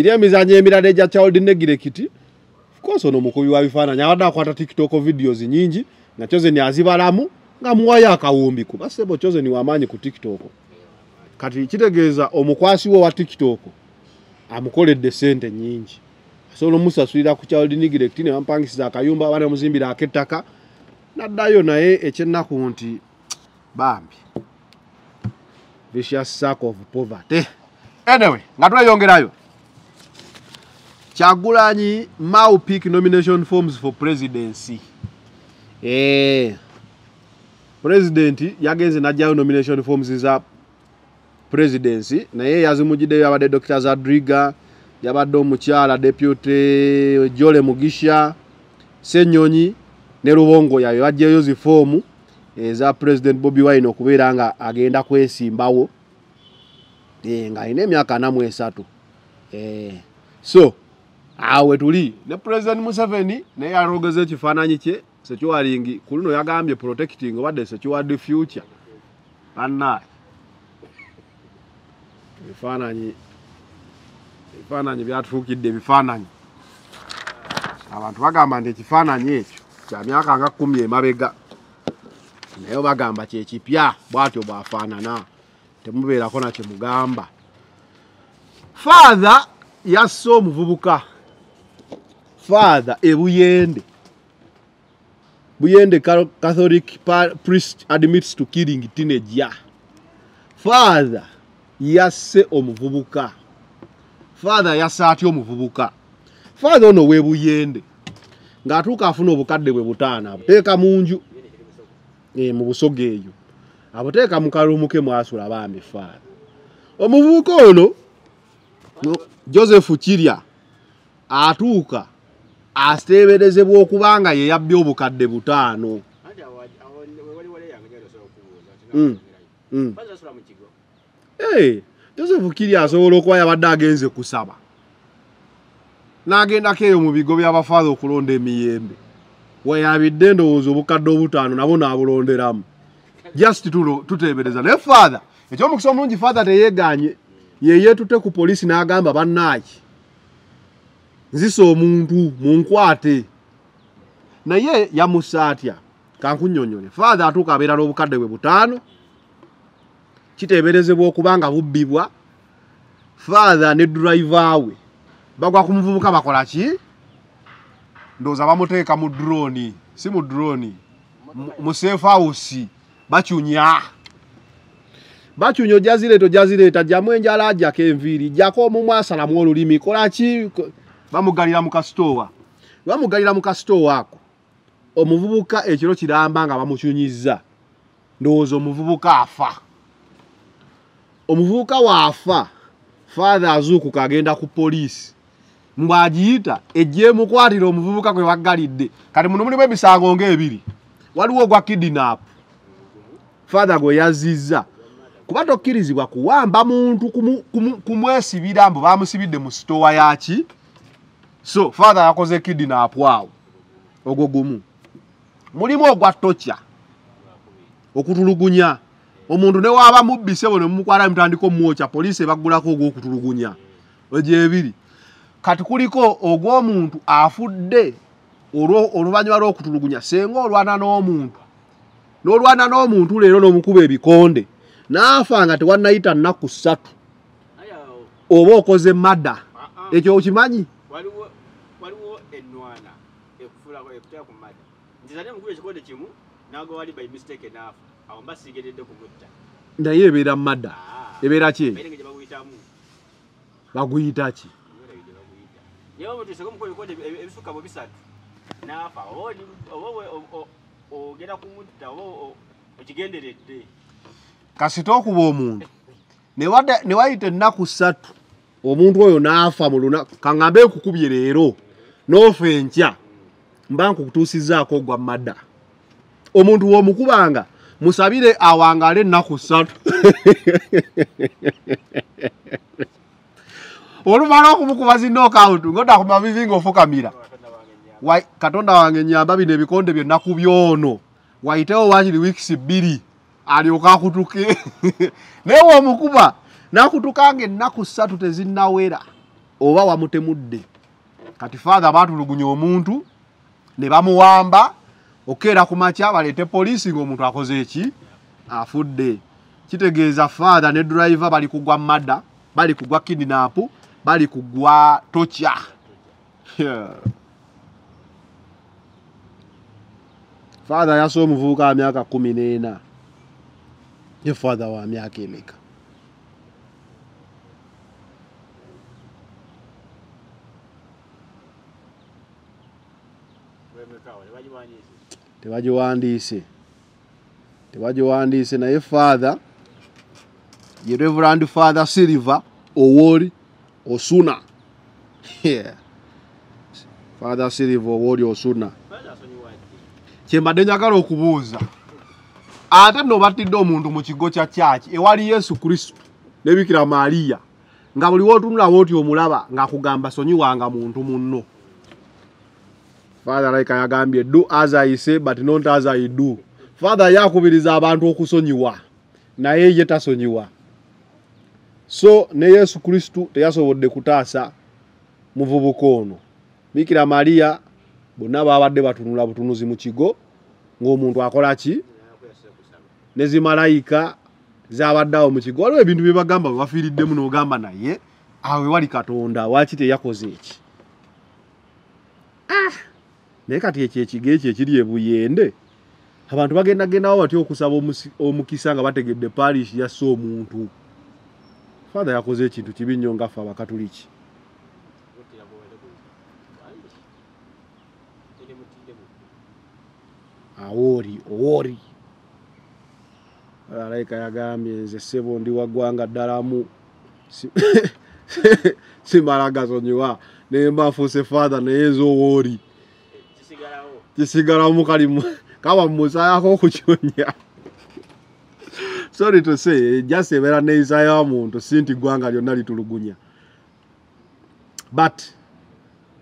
emizannyo emirala egya child neglect. Of course ono mukubi wa bifaananyi abadde akwata TikTok videos nnyingi nga Chosen azibalamu nga muwayo akawumbi kuba ssebo Chosen w'amaanyi ku TikTok. Kati kitegeeza omukwasi we wa TikTok amukoledde ssente nnyingi. Asobola omusasulira ku child neglect ne bamupangisiza akayumba abaana bamuzimbira ak'ettaka. Naddayo naye ekyennaku nti bambi vicious circle of poverty. Anyway, nga tweyongerayo. Kyagulanyi Mao pick nomination forms for presidency. President yagenze n'aggyayo nomination forms za presidency naye yazimugiddeyo yabadde Dr. Zadriga, yabadde omukyala Deputy Jole Mugisha, Ssenyonyi ne Rubongo yayo baggyeyo zi foomu eza President Bobi Wine okubeera nga agenda kwesimbawo nga alina emyaka 43. So awe tuli ne President Museveni naye yalogeza ekifaananyi kye securing ku luno yagambye protecting obadde secured future. Bannaye ebifaananyi byatufuukidde ebifaananyi. Abantu bagamba nti ekifaananyi ekyo kya myaka nga 10 emabega, naye bagamba kyekipya bw'atyo bw'afaanana, temubeerako na kyemugamba. Father yasse omuvubuka. Father e Buyende. Buyende Catholic priest admits to killing teenager. Father yasse omuvubuka. Father yasse atya omuvubuka? Father ono w'e Buyende ng'atuuka afuna obukadde bwe 5 abuteeka mu nju mu Busoga eyo, abuteeka mu kalumu ke mwasula bambi. Father omuvubuka ono Joseph Kirya atuuka ateeberezebwa okuba nga ye yabbye obukadde 5. Joseph Kirya asobola okuba yabadde agenze kusaba n'agendako eyo mu bigo by'abafaatha okulonda emiyembe, weyabidde ndowooza obukadde 5 nabo n'abulonderamu. Just tuteebereza. Naye father ekyomukisa omulungi father teyeeganye, ye yeetute ku poliisi n'agamba bannaaki nzisa omuntu munkwate. Naye yamussa atya? Kankunnyonnyole. Father atuuka abeera n'obukadde bwe 5, kiteeberezebwa okuba nga bubbibwa. Father ne driver we bagwa ku muvubuka bakola ki? Ndowooza bamuteeka mu drone, si mu drone, mu safe house, bacunya. Bacunya ojazireeta, jjamu enjala, ajjako enviiri, jjako omumwa, asalamu olulimi, kola ki? Bamugalira mu kasitoowa. Bamugalira mu kasitoowa ako. Omuvubuka ekiro kiramba nga bamucunyizza. Ndowooza omuvubuka afa. Omuvubuka waafa, father azuukuka agenda ku poliisi. Mbw'agiyita ejje emukwatira omuvubuka gwe baggalidde. Kati muno mulimu emisango ng'ebiri. Waliwo ogwa kidnap father gwe yazizza. Kuba tokkirizibwa kuwamba muntu kumwesibira mbu bamusibidde mu sitoowa yaki. So father yakoze kidnap awo. Ogwo gumu. Mulimu ogwa torture, okutulugunya omuntu ne waaba mubbi ssebo ne mumukwata mutandika omwokya, poliisi ebaggulako ogw'okutulugunya. Egyo ebiri. Kati kuliko ogw'omuntu afudde oluvannyuma lw'okutulugunya. Singa olwana n'omuntu n'olwana n'omuntu leero n'omukuba ebikonde n'afa nga tewannayita nnaku 3 oba okoze murder. Ekyo okimanyi? Waliwo ennwana ekufuulako ekuteeka ku murder. Nti ate mukuba ekikonde kimu n'agwa wali by mistake n'afa, awo mba siigeredde kumutta. Naye ebeera murder. Ebeera ki? Baguyita ki? Naye omuntu singa omukuba ebikonde ebisukka mu 3 n'afa, oba ogenda kumutta oba okigenderedde. Kasita okuba omuntu ne wayita ennaku 3 omuntu oyo n'afa mu lunaku, kaŋŋambe nkukubye leero n'ofa enkya, mba nkutuusizzaako ogwa murder. Omuntu w'omukubanga musabire awangaale ennaku 3. Olumala okumukuba zi knockout ng'odda ku mavivi ng'ofukamira. Katonda wange nnyamba bino ebikonde bye nakubye ono, wayitewo waakiri wiikisi 2 alyoke akutuke. Naye w'omukuba n'akutuka ng'ennaku 3 tezinnawera oba wamutemudde. Kati father baatulugunya omuntu ne bamuwamba, okeera ku makya baleete poliisi ng'omuntu akoze eki? Afudde. Kitegeeza father ne driver bali kugwa murder, bali kugwa kidnap, bali kugwa torture. Father yasse omuvubuka wa myaka 14. Ye father wa myaka emeka? Tebagiwandiise. Tebagiwandiise naye father ye Reverend Father Silver Owori Osuna. Yeah. Father Silver Owori Osuna. Kyembadde njagala okubuuza. Ate nno battidde omuntu mu kigo kya church ewali Yesu Kristo ne Bikira Maria nga buli w'otunula w'oti omulaba ng'akugamba sonyiwanga muntu munno. Father like yagambye do as I say but not as I do. Father yakubiriza abantu okusonyiwa naye ye tasonyiwa. So ne Yesu Kristo teyasobodde kutaasa muvubuka ono. Bikira Maria bonna babadde batunula butunuzi mu kigo ng'omuntu akola ki? Ne zimalayika zabadde awo mu kigo. Waliwo ebintu bye bagamba bwe bafiiriddemu n'ogamba naye awo wali Katonda waaki teyakoze eki? Ah! Naye kati ekyo ekigo ekyo ekiri e Buyende abantu bagendagendawo batya okusaba omukisa nga bategedde parish yasse omuntu. Father yakoze ekintu kibi nnyo nga ffe Abakatuliki. Awori, owori. Alaika yagambye nze ssebo ndi wa ggwanga ddalamu. Simala gasonyiwa naye mba nfuuse father naye nze owori. Kisigalawo kali kaba musaayako okukyonya. Sorry to say, just ebeera neeyisa ya muntu si nti ggwanga lyonna litulugunya. But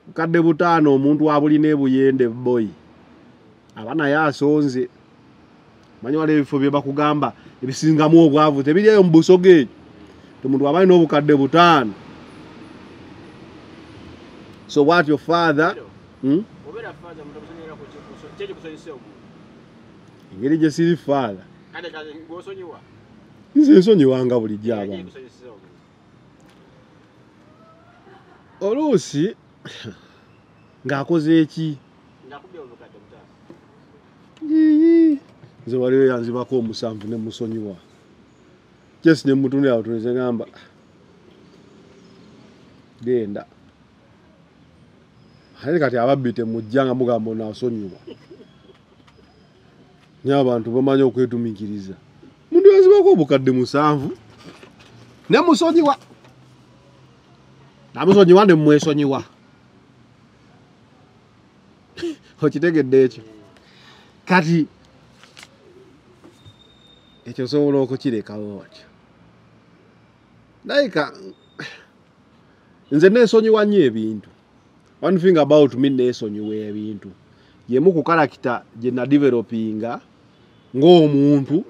bukadde 5 omuntu abulina e Buyende boy aba naye asonze. Manyi waliwo ebifo bye bakugamba ebisingamu obwavu tebiri eyo mu Busoga ekyo. Omuntu aba alina obukadde 5. So what your father engeri gye siri father nze nsonyiwanga bulijjo abantu. Oluusi ng'akoze eki? Nze waliwo yanzibako 7 ne musonyiwa. Just ne mutunula butunuzi ngamba genda. Ate kati ababbi temujja nga mugamba ono asonyiwa. Naye abantu bamanyi okwetumiikiriza. Muntu yazibako obukadde 7 ne musonyiwa. Namusonyiwa ne mwesonyiwa. Okitegedde ekyo? Kati ekyo osobola okukirekawo otyo. Naye nze neesonyiwa nnyo ebintu. One thing about me neesonyiwa ebintu. Yemu ku character gye nadevelopinga ng'omuntu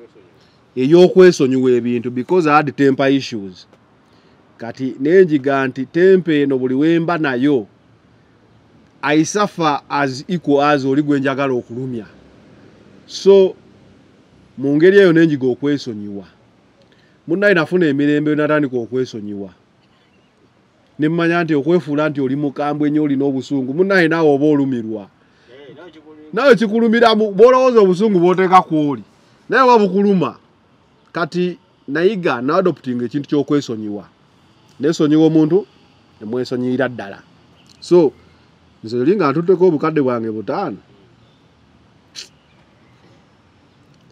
ey'okwesonyiwa ebintu because I had temper issues. Kati nenjiga nti temper eno buli wemba nayo I suffer as equal as oli gwe njagala okulumya. So mu ngeri eyo nenjiga okwesonyiwa. Munnaye nafuna emirembe natandika okwesonyiwa. Ne mmanya nti okwefuula nti oli mukambwe nnyo olina obusungu munnaye naawe oba olumirwa. Naawe kikulumiramu bw'olowooza obusungu bw'oteeka kw'oli naye oba bukuluma. Kati nayiga naadoptinga ekintu ky'okwesonyiwa. Neesonyiwa omuntu ne mwesonyiyira ddala. So nze oli nga ntutteko obukadde bwange 5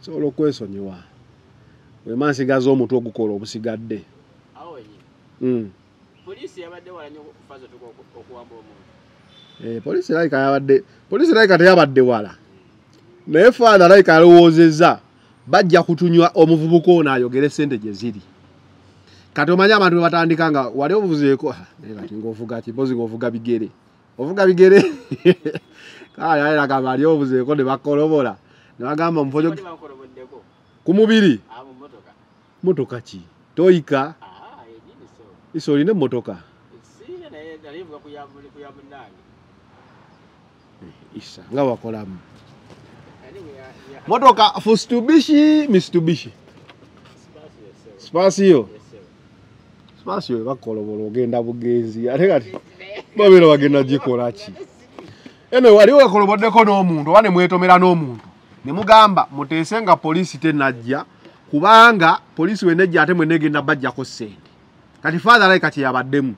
nsobola okwesonyiwa. Bwe nsigaza omutwe ogukola obusigadde. Poliisi yabadde wala nnyo okufaza okuwamba omuntu. Poliisi like yabadde, poliisi like teyabadde wala. Naye father like alowoozezza bajja kutunywa omuvubuka ono ayogere ssente gye ziri. Kati omanyi abantu bwe batandika nga wali obuvuzeeko naye kati ng'ovuga ki mpozi ng'ovuga bigere. Ovuga bigere. Kale aye agamba ali obuzeeko ne bakolobola. Ne bagamba mufojo ku mubiri. Motoka ki? Toyika. Iso olina emmotoka? Isa nga wakolamu. Motoka Fustubishi, Mitsubishi. Spacio. Spacio bakolobola ogenda bugenzi. Ate kati babeera bagenda gikola ki? Eno waliwo wakoloboddeko n'omuntu oba ne mwetomera n'omuntu. Ne mugamba muteese nga poliisi tenajja, kubanga poliisi wenejja ate mwenegenda bajjako ssente. Kati father alabika kye yabaddemu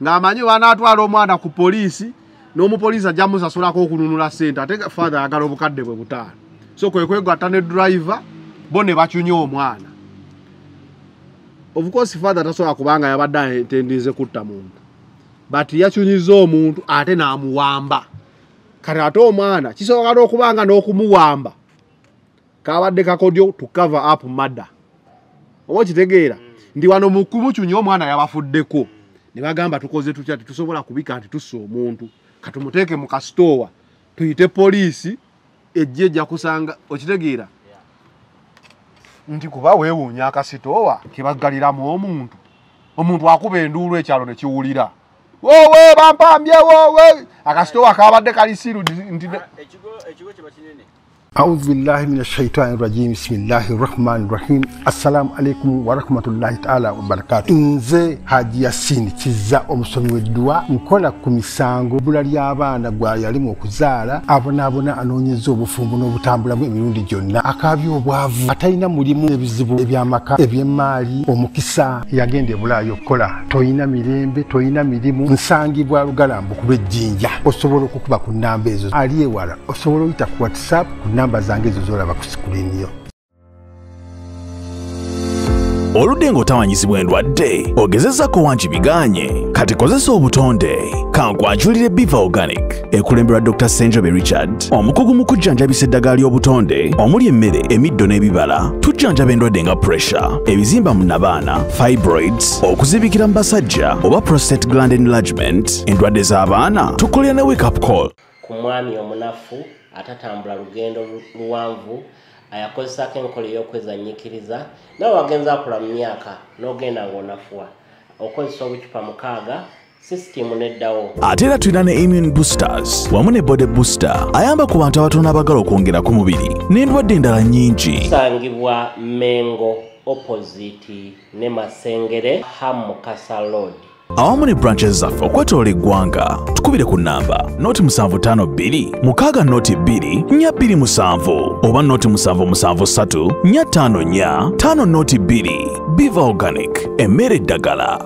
ng'amanyi banaatwala omwana ku poliisi n'omupoliisi ajja musasulako okununula ssente, ate father ayagala obukadde bwe 5. So kwe kwegatta ne driver bo ne bacunya omwana. Of course father tasobola kubanga yabadde atendize kutta muntu, but yacunyizza omuntu ate n'amuwamba. Kati ate omwana kisoboka n'okubanga n'okumuwamba kabadde kakodyo to cover up murder. Oba okitegeera nti wano mu kumucunya omwana yabafuddeko ne bagamba tukoze tutya, tetusobola kubika nti tusse omuntu, katumuteeke mu kasitoowa tuyite poliisi ejje ejja kusanga. Okitegeera nti kuba weewuunya akasitoowa kebaggaliramu omuntu, omuntu akuba enduulu ekyalo ne kiwulira, woowe bampambye woowe, akasitoowa kabadde kali siru nti ekigo kiba kinene. A'udhu billahi minash shaitani rajim. Bismillahir rahmanir rahim. Assalamu alaikum wa rahmatullahi ta'ala wa barakatuh. Nze Haji Yasin Kizza omusomi w'edduwa, nkola ku misango bbula ly'abaana gwa yalimu okuzaala, abonaabona anoonyeza obufumbo n'obutambulamu emirundi gyonna, akaabya obwavu, atalina mulimu, ebizibu eby'amaka, eby'emmaali, omukisa yagenda e Bulaya okukola, toyina mirembe, toyina mirimu. Nsangibwa Lugalambu ku lw'Ejjinja. Osobola okukuba ku nnamba ezo, ali ewala osobola oyita ku WhatsApp ku namba zange ezo z'olaba ku screen yo. Oludde ng'otawanyizibwa endwadde, ogezezaako wangi biganye, kati kozesa obutonde. Kankwanjulire Biva Organic ekulemberwa Dr. Senjobe Richard, omukugu mu kujjanjabisa eddagala ly'obutonde omuli emmere, emiddo n'ebibala. Tujjanjaba endwadde nga pressure, ebizimba mu nnabaana, fibroids, okuzibikira mu basajja oba prostate gland enlargement, endwadde z'abaana. Tukolera ne wake up call. Ku mwami omunafu atatambula lugendo luwanvu, ayakozesako enkola ey'okwezanyiikiriza, nawe wagenza akula mu myaka n'ogenda ng'onafuwa, okozesa obucupa 6 sisitimu neddawo. Ate era tulina ne immune boosters wamu ne body booster ayamba ku bantu abatono abagala okwongera ku mubiri n'endwadde endala nnyingi. Tusangibwa Mengo opposite ne Masengere Ham Mukasa Road, awamu ne branches zaffe okwetoloola eggwanga. Tukubire ku nnamba 0752 6 02 427 oba 0773 454 52. Biva Organic, emmere eddagala.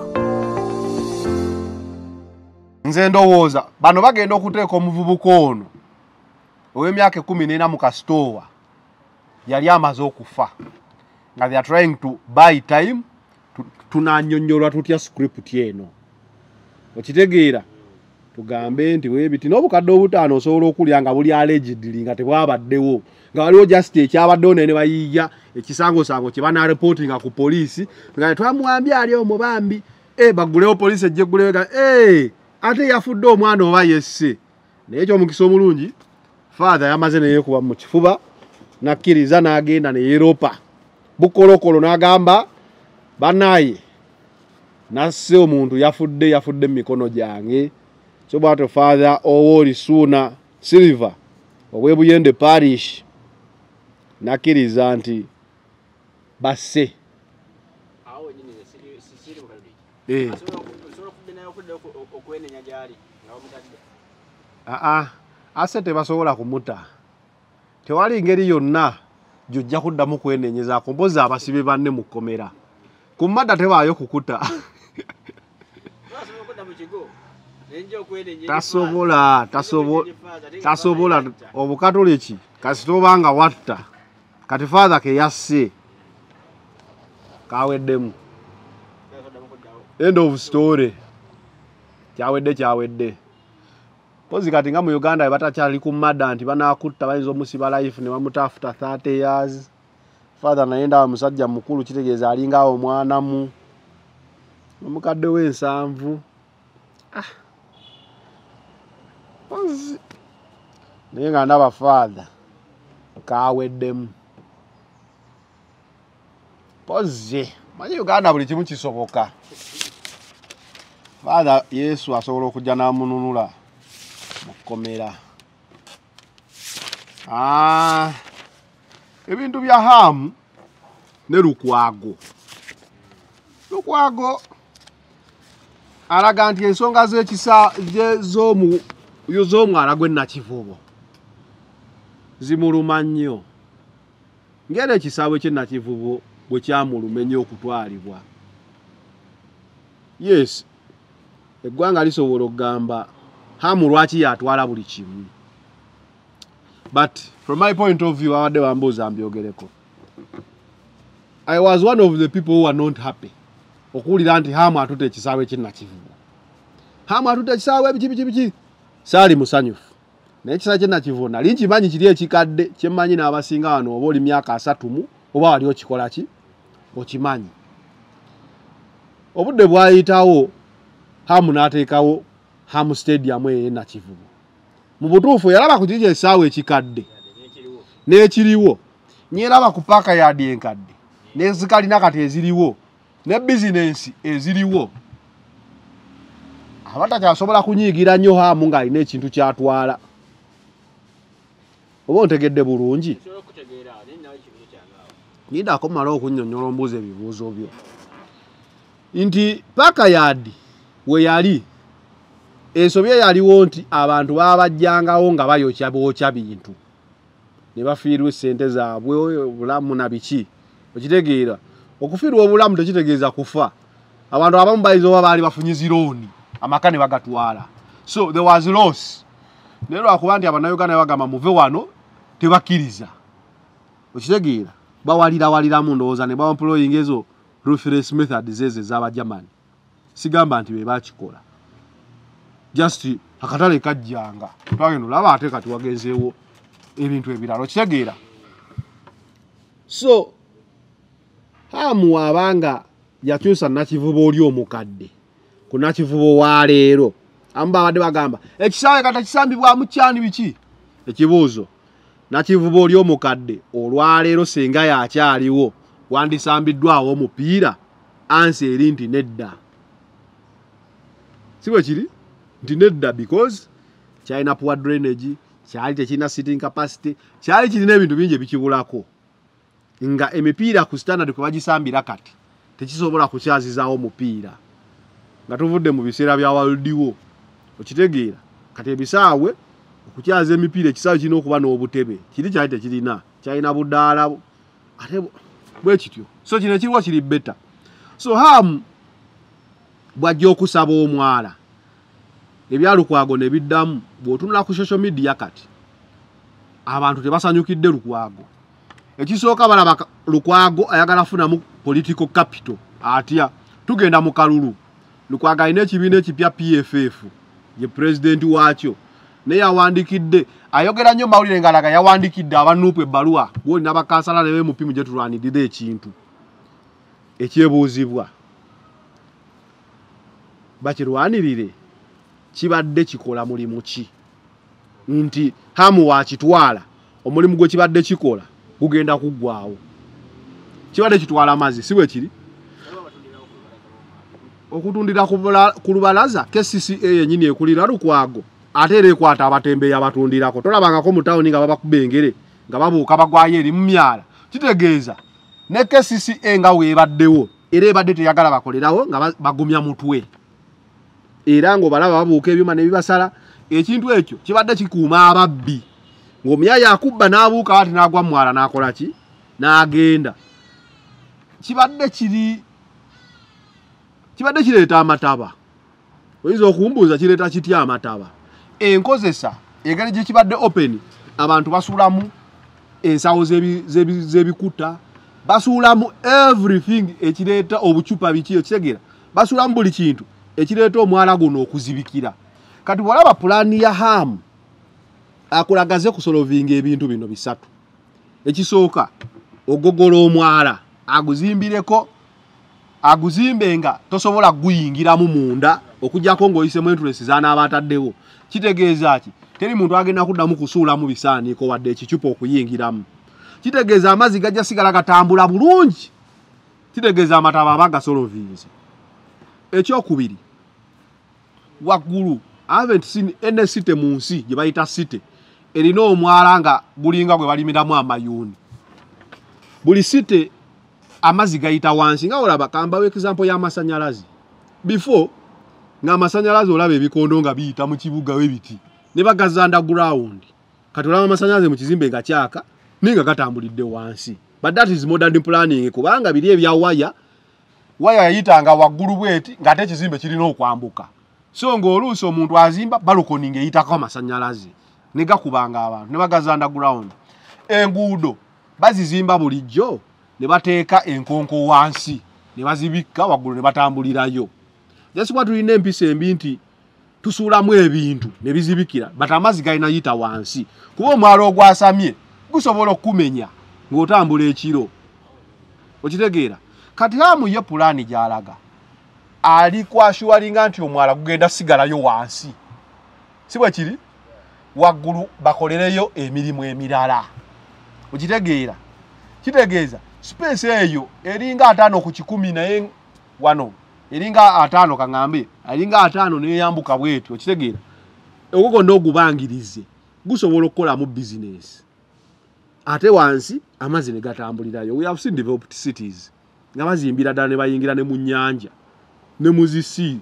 Nze ndowooza bano bagenda okuteeka omuvubuka ono ow'emyaka 14 mu kasitoowa, yali amaze okufa, nga they are trying to buy time. Tunannyonnyolwa tutya script eno? Okitegeera tugambe nti weebiti n'obukadde 5 osobola okulya nga buli allegedly nga tebwabaddewo, nga waliwo just ekyabaddewo naye ne bayiiya ekisangosango kye banaareportinga ku poliisi nga twamuwambye ali omwo bambi, baggulewo poliisi ejja eggulewo, ate yafudde omwana oba yesse. Naye ekyomukisa omulungi father yamaze neyeekuba mu kifuba nakkiriza n'agenda ne yeeropa bukolokolo n'agamba bannaye nasse omuntu yafudde, yafudde mu mikono gyange. So bw'atyo Father Owori Suuna Silver ow'e Buyende Parish nakkiriza nti basse. Awo nyini siri Mukatoliki. Asobola okugenda okwenenya gy'ali nga bamutadde. Ase tebasobola kumuta. Tewali ngeri yonna gy'ojja kuddamu kwenenyezaako mpozi abasibe banne mu kkomera. Ku mmadda tebaayo kukuta. Tasobola, tasobola. Obukatoliki kasita oba nga watta, kati father ke yasse kaweddemu. End of story. Kyawedde, kyawedde. Mpozi kati nga mu Uganda bwe batakyali ku mmadda nti banaakutta bayinza omusiba life ne bamuta after 30 years. Father naye ndaba musajja mukulu, kitegeeza alinga awo omwanamu omukadde w'ensanvu. Naye nga ndaba father kaweddemu. Mpozi manyi Uganda buli kimu kisoboka. Father Yesu asobola okujja n'amununula mu kkomera. Ebintu bya Hamu ne Lukwago. Lukwago alaga nti ensonga z'ekisa z'omwala gw'e Nakivubo zimuluma nnyo. Ngera ekisaawe kye Nakivubo bwe kyamulumenya okutwalibwa. Yes, eggwanga lisobola okugamba Hamu lwaki yatwala buli kimu. But from my point of view, abadde bambuuza mbyogereko. I was one of the people who are not happy okuwulira nti Hamu atutte ekisaawe kye Nakivubo. Hamu atutte ekisaawe biki biki biki. Saali musanyufu. Naye ekisaawe kye Nakivubo nali nkimanyi kiri ekikadde kyemmanyi n'abasinga wano oba oli myaka 30 oba wali okikola ki okimanyi. Obudde bwayitawo Hamu n'ateekawo Hamu Stadium eyo Nakivubo. Mu butuufu yalaba ku kiri ekisaawe ekikadde n'ekiriwo, nyeraba ku paaka yaadi enkadde n'ezikalina kati eziriwo ne bizinensi eziriwo. Aba takyasobola kunyiigira nnyo Hamu ng'alina ekintu ky'atwala. Oba ontegedde bulungi? Nindako mmale okunnyonnyola ombuuza ebibuuzo byo. Nti paaka yaadi we yali ensobi eyaliwo nti abantu baabajjangawo nga bayokya bookya bintu ne bafiirwa essente zaabwe obulamu na biki. Okitegeera okufiirwa obulamu tekitegeeza kufa. Abantu abamu bayinza oba baali bafunye zirooni amaka ne bagatwala, so there was loss. Naye lwakuba nti Abannayuganda bagamba muve wano tebakkiriza. Okitegeera bawalirawaliramu ndowooza ne baemployinga ezo ruthless methods ezo ez'Abagermany. Sigamba nti be bakikola, just akatale kajjanga twagenda olaba ate kati wagenzeewo ebintu ebirala. Okitegeera. So Hamu abanga yakyusa Nakivubo oli omukadde ku Nakivubo wa leero. Abamu babadde bagamba ekisaawe kati kisambibwamu kyani biki. Ekibuuzo, Nakivubo oli omukadde olwaleero singa yakyaliwo wandisambiddwawo omupiira? Ansi eri nti nedda. Si bwe kiri nti nedda, because kyalina poor drainage, kyali tekirina sitting capacity, kyali kirina ebintu bingi ebikibulako nga emipiira ku standard kwe bagisambira kati tekisobola kukyazizaawo omupiira nga tuvudde mu biseera bya World War. Okitegeera kati ebisaawe okukyaza emipiira ekisaawe kirina okuba n'obutebe, kiri kyali tekirina, kyalina budaala ate bwe kityo. So kino ekiriwo kiri better. So Hamu bw'ajja okusaba omwala ebya Lukwago ne biddamu. Bw'otunula ku social media kati abantu tebasanyukidde Lukwago. Ekisooka balaba Lukwago ayagala funamu political capital. Atya tugenda mu kalulu. Lukwago alina ekibiina ekipya PFF, ye pulezidenti waakyo, naye yawandiikidde, ayogera nnyo mawulire ng'alaga yawandiikidde abanuupu ebbaluwa gw'olina bakansala ne MP mujje tulwanirire ekintu ekyebuuzibwa bakirwanirire kibadde kikola mulimu ki. Nti Hamu wakitwala omulimu gwe kibadde kikola gugenda kuggwawo. Kibadde kitwala amazzi, si bwe kiri? Okutundira ku lubalaza KCCA yennyini ekulira Lukwago ate era ekwata abatembeeyi abatundirako. Tolabangako mu tawuni nga babakuba engere nga babuuka bagwayo eri mu myala. Kitegeeza ne KCCA nga weebaddewo era ebadde teyagala bakolerawo nga bagumya mutwe, era ng'obalaba babuuka ebyuma ne bibasala. Ekintu ekyo kibadde kikuuma ababbi ng'omuyaya akubba n'abuuka ati n'agwa mu mwala n'akola ki n'agenda. Kibadde kireeta amataba. Oyinza okumbuuza kireeta kitya amataba? Enkozesa engeri gye kibadde open, abantu basuulamu ensawo z'ebikuta, basuulamu everything ekireeta obucupa biki, okitegeera, basuulamu buli kintu ekireeta omwala guno okuzibikira. Kati bw'olaba pulaani ya Hamu akulagaze kusolovinga ebintu bino bisatu. Ekisooka, ogogola omwala aguzimbireko, aguzimbe nga tosobola kuguyingiramu munda okuggyako ng'oyisemu entrance z'anaaba ataddewo. Kitegeeza ki? Teri muntu agenda kuddamu kusuulamu bisaaniiko wadde ekicupa okuyingiramu. Kitegeeza amazzi gajja sigala gatambula bulungi. Kitegeeza amataba aba gasolovinze. Ekyokubiri, waggulu I haven't seen any city mu nsi gye bayita city erina omwala nga gulinga gwe balimiramu amayuuni. Buli city amazzi gayita wansi. Nga olaba kambawo example y'amasannyalaze. Before ng'amasannyalaze olaba ebikondo nga biyita mu kibuga we biti ne bagaza underground. Kati olaba amasannyalaze mu kizimbe nga kyaka Ninga gatambulidde wansi. But that is modern planning, kubanga biri ebya waya, waya yayitanga waggulu bweti ng'ate ekizimbe kirina okwambuka. So ng'oluusi omuntu azimba balcony ng'eyitako amasannyalaze ne gakubanga abantu ne bagaza underground. Enguudo bazizimba bulijjo ne bateeka enkonko wansi ne bazibikka waggulu ne batambulirayo. Just kuba tulina empisa embi nti tusuulamu ebintu ne bizibikira, but amazzi galina yita wansi, kuba omwalo ogwasamye gusobola okukumenya ng'otambula ekiro. Okitegeera? Kati Hamu ye pulaani gy'alaga ali kwashuwalinga nti omwala gugenda sigalayo wansi, si bwe kiri? Waggulu bakolereyo emirimu emirala. Okitegeera? Kitegeeza space eyo eringa 50 ku 100, naye wano eringa 50, kaŋŋambe eringa 50 neyambuka bwetyo. Okitegeera? Ogwo gwonna ogubangirize gusobola okukolamu bizinesi, ate wansi amazzi ne gatambulirayo. We have seen developed cities nga bazimbira ddala ne bayingira ne mu nnyanja ne mu zisi,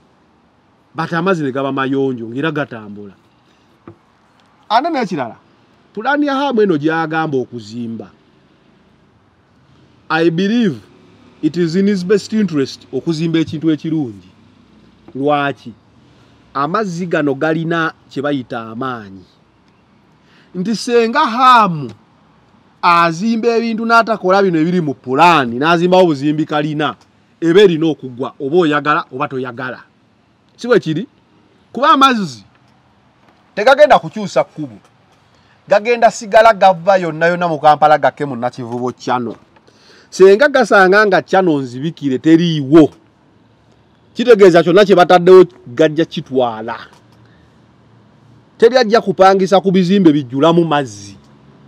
but amazzi ne gaba mayonjo ng'era gatambula. Ate n'ekirala, pulaani ya Hamu eno gy'agamba okuzimba, I believe it is in his best interest okuzimba ekintu ekirungi. Lwaki? Amazzi gano galina kye bayita amaanyi, nti senga Hamu azimba ebintu n'atakola bino ebiri mu pulaani, n'azimbawo obuzimbi kalina, eba erina okugwa oba oyagala oba toyagala. Si bwe kiri? Kuba amazzi tegagenda kukyusa kkubo, gagenda sigala gava yonna yonna mu Kampala gakke mu Nakivubo channel. Senga gasanga nga channel nzibikire teriiwo, kitegeeza kyonna kye bataddewo gajja kitwala. Teri ajja kupangisa ku bizimbe bijjulamu mazzi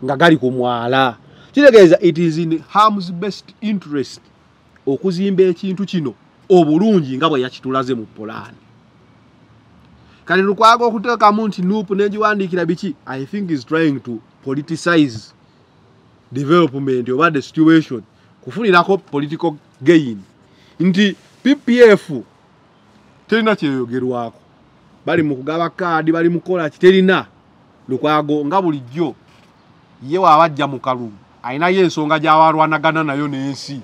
nga gali ku mwala. Kitegeeza it is in Ham's best interest okuzimba ekintu kino obulungi nga bwe yakitulaze mu pulaani. Kati Lukwago okuteekamu nti NUP n'egiwandiikira biki, I think is trying to politicize development oba the situation, kufunirako political gain. Nti PPF terina kyeyogerwako, bali mu kugaba kaadi, bali mu kukola ki, terina. Lukwago nga bulijjo ye waabajja mu kalulu alinayo ensonga gy'awalwanagana nayo n'ensi,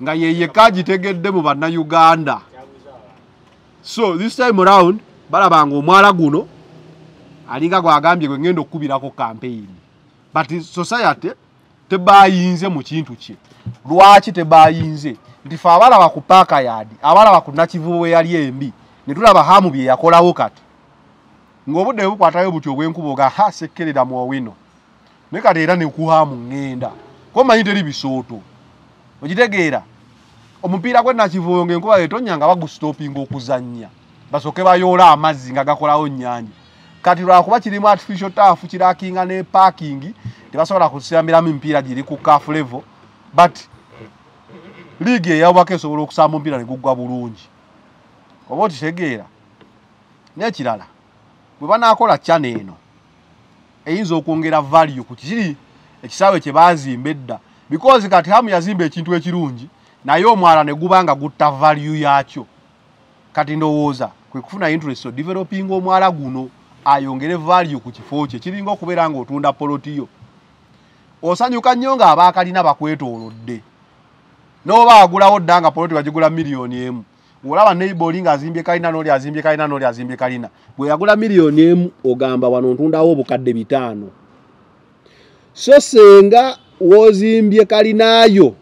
nga ye yekka agitegedde mu bannayuganda. So this time round balabanga omwala guno alinga gwagambye gwe ngenda okukubirako campaign, but society tebayinze mu kintu kye. Lwaki tebayinze? Nti fe abalaba ku paaka yaadi, abalaba ku Nakivubo bwe yali embi, ne tulaba Hamu bye yakolawo kati ng'obudde bukwatayo buti obw'enkuba oga ha sekkerera mu Owino, naye kati era ne ku Hamu ŋŋenda komanyi teri bisooto. Okitegeera? Omupiira gwe Nakivubo ng'enkuba etonya nga bagustopinga okuzannya, basooke bayoola amazzi nga gakolawo nnyanja. Kati lwakuba kirimu artificial turf, kirakinga ne parking, tebasobola kusambiramu emipiira giri ku CAF level, but liigi eyawako esobola okusamba omupiira ne guggwa bulungi. Oba okitegeera? N'ekirala, bwe banaakola channel eno eyinza okwongera value ku kiri ekisaawe kye baazimba edda, because kati Hamu yazimba ekintu ekirungi naye omwala ne guba nga gutta value yaakyo. Kati ndowooza kwe kufuna interest developing omwala guno ayongere value ku kifo kye. Kiringa okubeera ng'otunda poloti yo, osanyuka nnyo ng'abaakalina bakwetoolodde, n'oba agulawo dda nga poloti bagigula 1,000,000, ng'olaba neighbor oli ng'azimbye kalina, n'oli azimbye kalina, n'oli azimbye kalina. Bwe yagula 1,000,000 ogamba wano ntundawo 500,000. So senga w'ozimbye kalinaayo,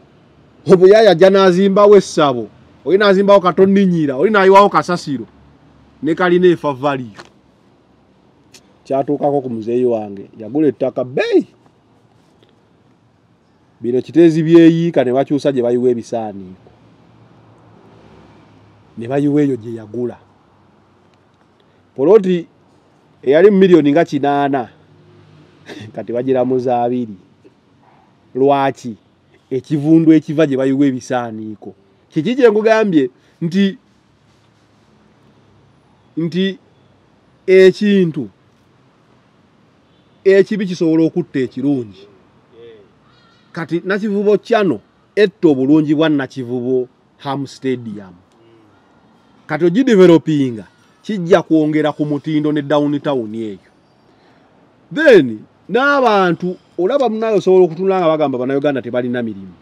obuyaya ajja n'azimbawo essabo, oli n'azimbawo katonninyira, oli n'ayiwawo kasasiro, ne kalina efa value. Kyatuukako ku muzeeyi wange, yagula ettaka bbeeyi, bino Kiteezi byeyiika ne bakyusa gye bayiwa ebisaaniiko, ne bayiwa eyo gye yagula. Poloti eyali 800,000 kati bagiramuza 2. Lwaki? Ekivundu ekiva gye bayiwa ebisaaniiko. Kiki kye nkugambye nti ekintu ekibi kisobola okutta ekirungi. Kati Nakivubo channel etta obulungi bwa Nakivubo Ham Stadium. Kati ogidevelopinga kijja kwongera ku mutindo ne downtown eyo. Then n'abantu Olaba munayo osobola okutunula nga bagamba Bannayuganda tebalina mirimu,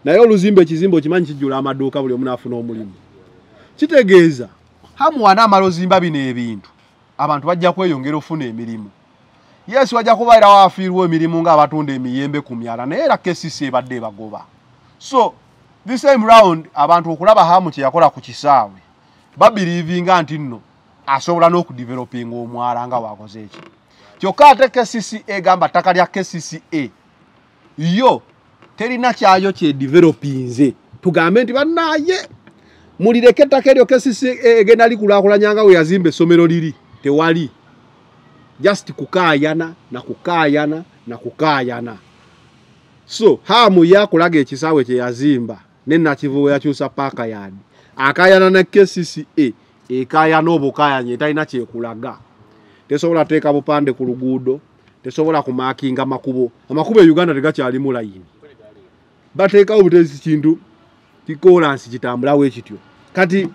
naye oluzimba ekizimbe okimanyi kijjula amaduuka, buli omu n'afuna omulimu. Kitegeeza Hamu wanaamala ozimba bino ebintu, abantu bajja kweyongera ofuna emirimu. Yes, wajja kubeerawo afiirwa emirimu ng'abatunda emiyembe ku myala, naye era KCC ebadde ebagoba. So this time round abantu okulaba Hamu kye yakola ku kisaawe, babiriivinga nti nno asobola n'okudevelopinga omwala nga wakoze eki. Kyokka ate KCCA egamba ttaka lya KCCA yo terina kyayo kyedevelopinze, tugambe nti bannaaye mulireke ettaka eryo KCCA egenda likulaakulanya nga we yazimba essomero liri tewali. Just kukaayana na kukaayana na kukaayana. So Hamu yakulaga ekisaawe kye yazimba ne Nakivubo yakyusa paaka yadi, akaayana ne KCCA ekaayana obukaayanye etalina kyekulaga. Tesobola teeka bupande ku luguudo, tesobola kumaakinga makubo. Amakubo e Uganda tegakyalimu layini, bateekawo butezi kintu kikolansi kitambulawo ekityo. Kati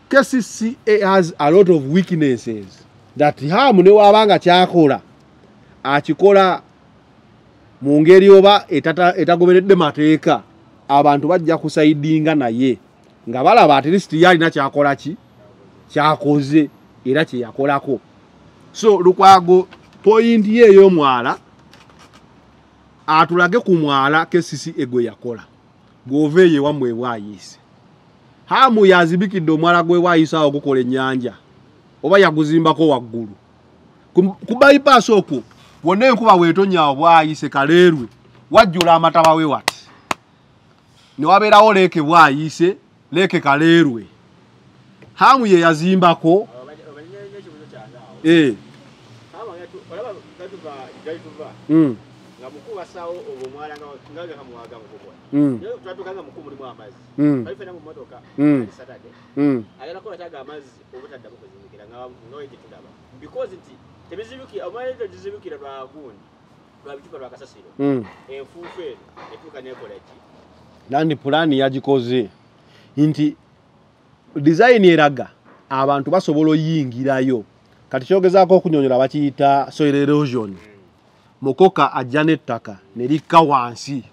KCCA has a lot of weaknesses that Hamu ne waabanga kyakola akikola mu ngeri oba etagoberedde mateeka, abantu bajja kusaidinga naye nga balaba at least yalina kyakola ki kyakoze era kye yakolako. So Lukwago point ye ey'omwala atulage ku mwala KCCA gwe yakola gw'ova eyo ewammwe Bwayiise. Hamu yazibikidde omwala gwe Bwayiise awo gukola ennyanja oba yaguzimbako waggulu ku bypass okwo wonna enkuba weetonnya awo Bwayiise Kaleerwe wajjula amataba we wati ne wabeerawo Lake Bwayiise, Lake Kaleerwe. Hamu ye yazimbako. Nga mukulu basaawo obwo omwala nga kamuwaga mukukola. Twatuuka nga mukulu mulimu amazzi. Bali ffenna mu mmotoka, Saturday. Agenda kukola kyaga amazzi obutaddamu kuzibikira nga we gye tulaba. Because nti tebizibikira, omwala tegizibikira lwa gundi, lwa bicupa lwa kasasiro. Enfuufu eno etuuka n'ekola ki? Nandi pulaani yagikoze nti design eraga abantu basobola oyingirayo. Kati kyogezaako okunyonyola bakiyita soil erosion. Mukoka ajja n'ettaka ne likka wansi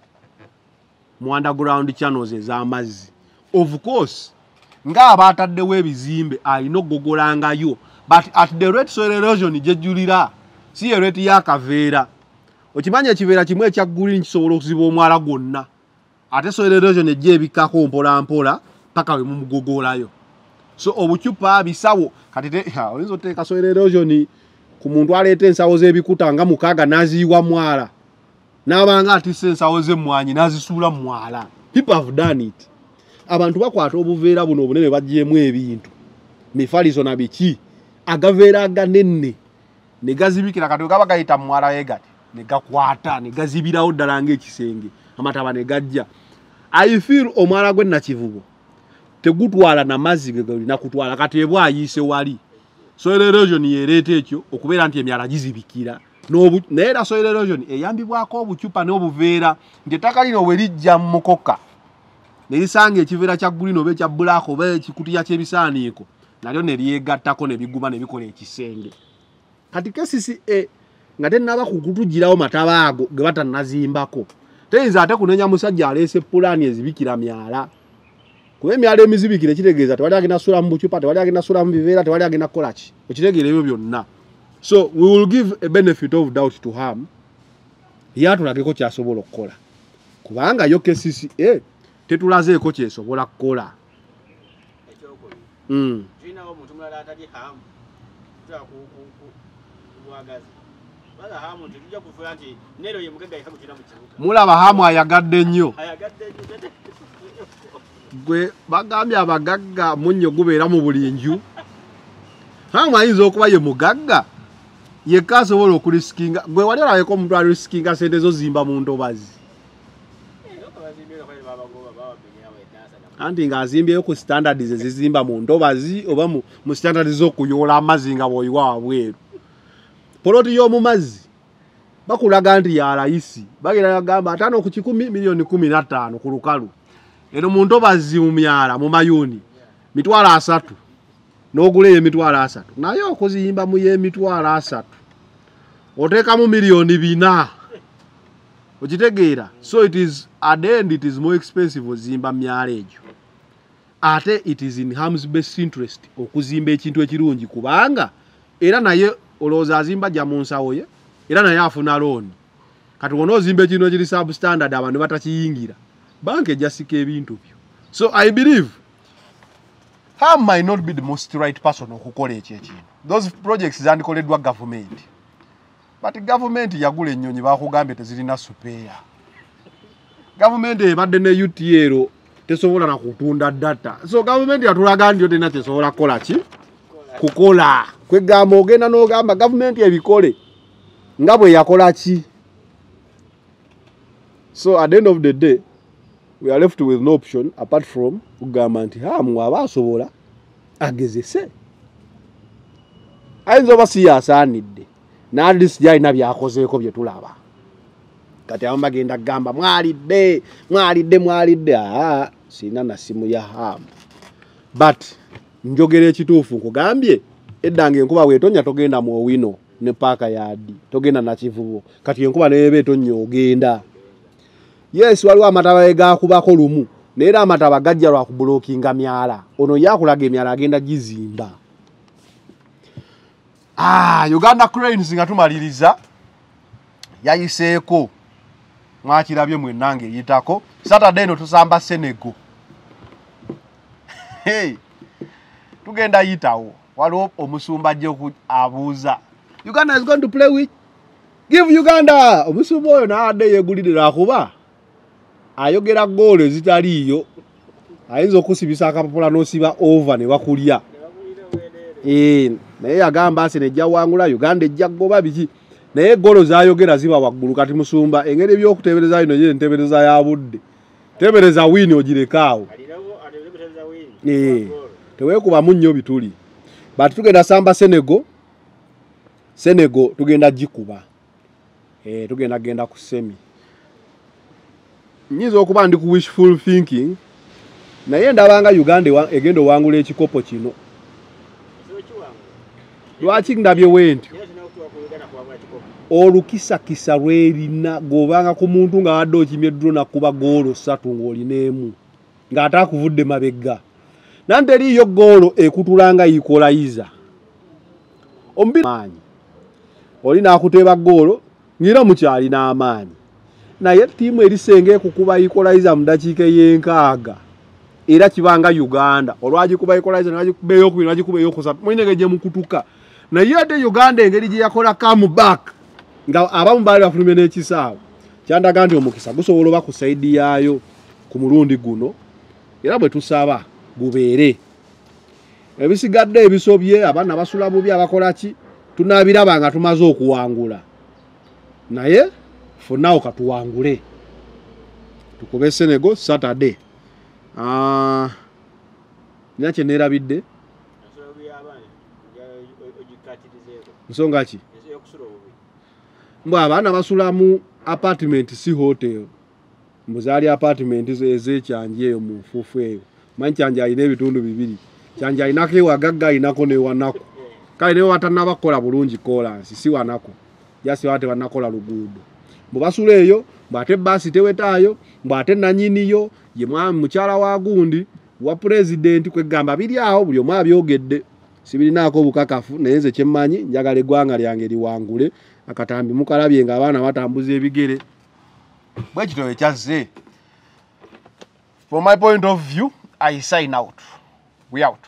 mu underground channels ez'amazzi. Of course ng'abaataddewo ebizimbe alina okgogolangayo, but at the rate soil erosion gyejjulira si ye rate y'akaveera. Okimanyi ekiveera kimu ekya green kisobola okuziba omwala gwonna, ate soil erosion ejja ebikkako mpola mpola paka we mumugogolayo. So obucupa bisawo kati oyinza oteeka soil erosion ku muntu aleeta ensawo z'ebikuta nga 6 n'aziyiwa mwala, n'abanga atisse ensawo z'emmwanyi n'azisuula mu mwala. People have done it. Abantu bakwata obuveera buno obunene baggyemu ebintu mifaliso na biki, agaveera aganene ne gazibikira. Kati gaba gayita mu mwala we gati ne gakwata ne gazibirawo ddala ng'ekisenge, amataba ne gajja. I feel omwala gw'e Nakivubo tegutwala na mazzi ge galina kutwala. Kati Ebwayiise wali soil erosion yereeta ekyo okubeera nti emyala gizibikira, naye era soil erosion eyambibwako obucupa n'obuveera nti ettaka lino we lijja mu mukoka ne lisanga ekiveera kya green oba ekya black oba ekikutiya ky'ebisaaniiko, nalyo ne lyegattako ne biguma ne bikola ekisenge. Kati KCCA nga tennaba kukutugirawo mataba ago ge batannazimbako, teyinza ate kunenya musajja aleese pulaani ezibikira myala. Kuba emyala emizibikire kitegeeza tewali agenda sula mu bucupa, tewali agenda sula mu biveera, tewali agenda kukola ki, okitegeera ebyo byonna. So we will give a benefit of doubt to Ham, ye atulageko ky'asobola okukola, kubanga yo KCCA tetulazeeko kyesobola kukola. Ekyokubiri, tulinawo omuntu mulala atali Hamu, tutula ku bwagazi. Kubanga Hamu tetujja kufuula nti neero ye mugagga yekka gwe tulina mu kibuga. Mulaba Hamu ayagadde nnyo. Ayagadde nnyo. Gwe bagambye abagagga munnyo gubeera mu buli nju. Hamu ayinza okuba ye mugagga yekka asobola okurisikinga. Gwe wali olabeko omuntu alisikinga sente zo zimba mu ntobazi? Anti ng'azimbyeyo ku standards ezizimba mu ntobazi oba mu standards z'okuyoola amazzi nga bw'oyiwa wabweru. Poloti y'omu mazzi bakulaga nti ya layisi, bagenda bagamba 5 ku 100 milioni 15 ku lukalu. Eno mu ntobazi mu myala mu mayuuni mitwalo 3 n'ogula emitwalo 3, naye okuziyimba mu y'emitwalo 3 oteekamu milioni 4. Okitegeera? So it is at the end it is more expensive ozimba myalo egyo. Ate it is in Ham's best interest okuzimba ekintu ekirungi, kubanga era naye olowooza azimba jja mu nsawo ye, era naye afuna looni. Kati wona ozimba ekintu ekiri substandard abantu batakiyingira, banka ejja sika ebintu byo. So I believe Ham might not be the most right person okukola ekyo ekintu. Those projects zandikoleddwa gavumenti, but gavumenti yagula ennyonyi bakugambye tezirina supeya. Gavumenti ebadde ne UTL tesobola na kutunda data. So gavumenti yatulaga nti yo terina kyesobola kukola ki? Kukola. Kwegamba ogenda n'ogamba gavumenti ebikole nga bwe yakola ki. So at the end of the day we are left with no option apart from kugamba nti Ham aba asobola agezese. Ayinza oba si yasaanidde, n'atleast gyalina byakozeeko bye tulaba. Kati abamu bagenda kugamba mwalidde, mwalidde, mwalidde. Aa, sirina na simu ya Ham. But njogera ekituufu, nkugambye edda ng'enkuba bw'etonnya togenda mu Owino ne paaka yadi, togenda na Kivubo. Kati enkuba neeba etonnya ogenda. Yes, waliwo amataba gaakubako lumu, naye era amataba gajja lwa kubulookinga myala. Ono ye akulaga emyala agenda gizimba. Uganda Cranes nga tumaliriza yayiseeko, mwakirabye mwenna ng'eyitako. Saturday eno tusamba Senegal. Hey, tugenda yitawo. Waliwo omusumba ajja abuuza, Uganda is going to play with give Uganda. Omusumba oyo n'adde yeegulire lwakuba ayogera goolo ezitaliiyo, ayinza okusibisa akapapula n'osiba over ne bakulya. Naye yagamba Arsenal ejja wangula, Uganda ejja kugoba biki, naye goolo z'ayogera ziba waggulu. Kati musumba engeri ebyokuteebereza bino ye nteebereza ya budde, teebereza wiini ogirekaawo, teweekubamu nnyo bituli. But tugenda samba Senegal. Senegal tugenda gikuba. Tugenda genda ku semi. Nyinza okuba ndi ku wishful thinking, naye ndabanga Uganda egenda owangula ekikopo kino. Lwaki ndabye wentyo? Olukisakisa lwerina gobanga ku muntu nga wadde okimye eddulo nakuba goolo 3 ng'olina emu ng'ate akuvudde mabega. Nanti eriiyo goolo ekutulanga equalizer. Omupiira maanyi, oli n'akuteeba goolo ng'era mukyalina amaanyi, naye ttiimu erisenga ekukuba equalizer mu ddakiika ey'enkaaga era kibanga Uganda olwagikuba equalizer n'agikuba ey'okubiri n'agikuba ey'okusatu, mulina engeri gye mukutuka. Naye ate Uganda engeri gye yakola comeback nga abamu baali bafulumye n'ekisaawe, kyandaga nti omukisa gusobola oba ku sayidi yaayo ku mulundi guno, era bwe tusaba gubeere. Ebisigadde ebisobye, abaana basula bubi, abakola ki, tunaabiraba nga tumaze okuwangula. Naye for now katuwangule, tukube Senegal Saturday. Nina kye neerabidde. Nsonga ki? Mbw abaana basula mu apartment si hotel. Mbu zaali apartment ez'ekyanji eyo mu nfuufu eyo. Manyi Kyanja alina ebitundu bibiri. Kyanja alinako ewagagga, alinako n'ewanaku. Kale naye watannaba kukola bulungi koolansi, si wanaku. Jasi baba tebannakola luguudo. Mbu basula eyo, mbu ate bbaasi tewetaayo, mbu ate nannyiniyo ye mukyala wa gundi wa pulezidenti. Kwegamba biri awo buli omu abyogedde, sibirinaako bukakafu, naye nze kyemmanyi njagala eggwanga lyange liwangule. Akatambi mukalabye ng'abaana batambuza ebigere. Bwe kityo ekyazze. From my point of view, I sign out. We out.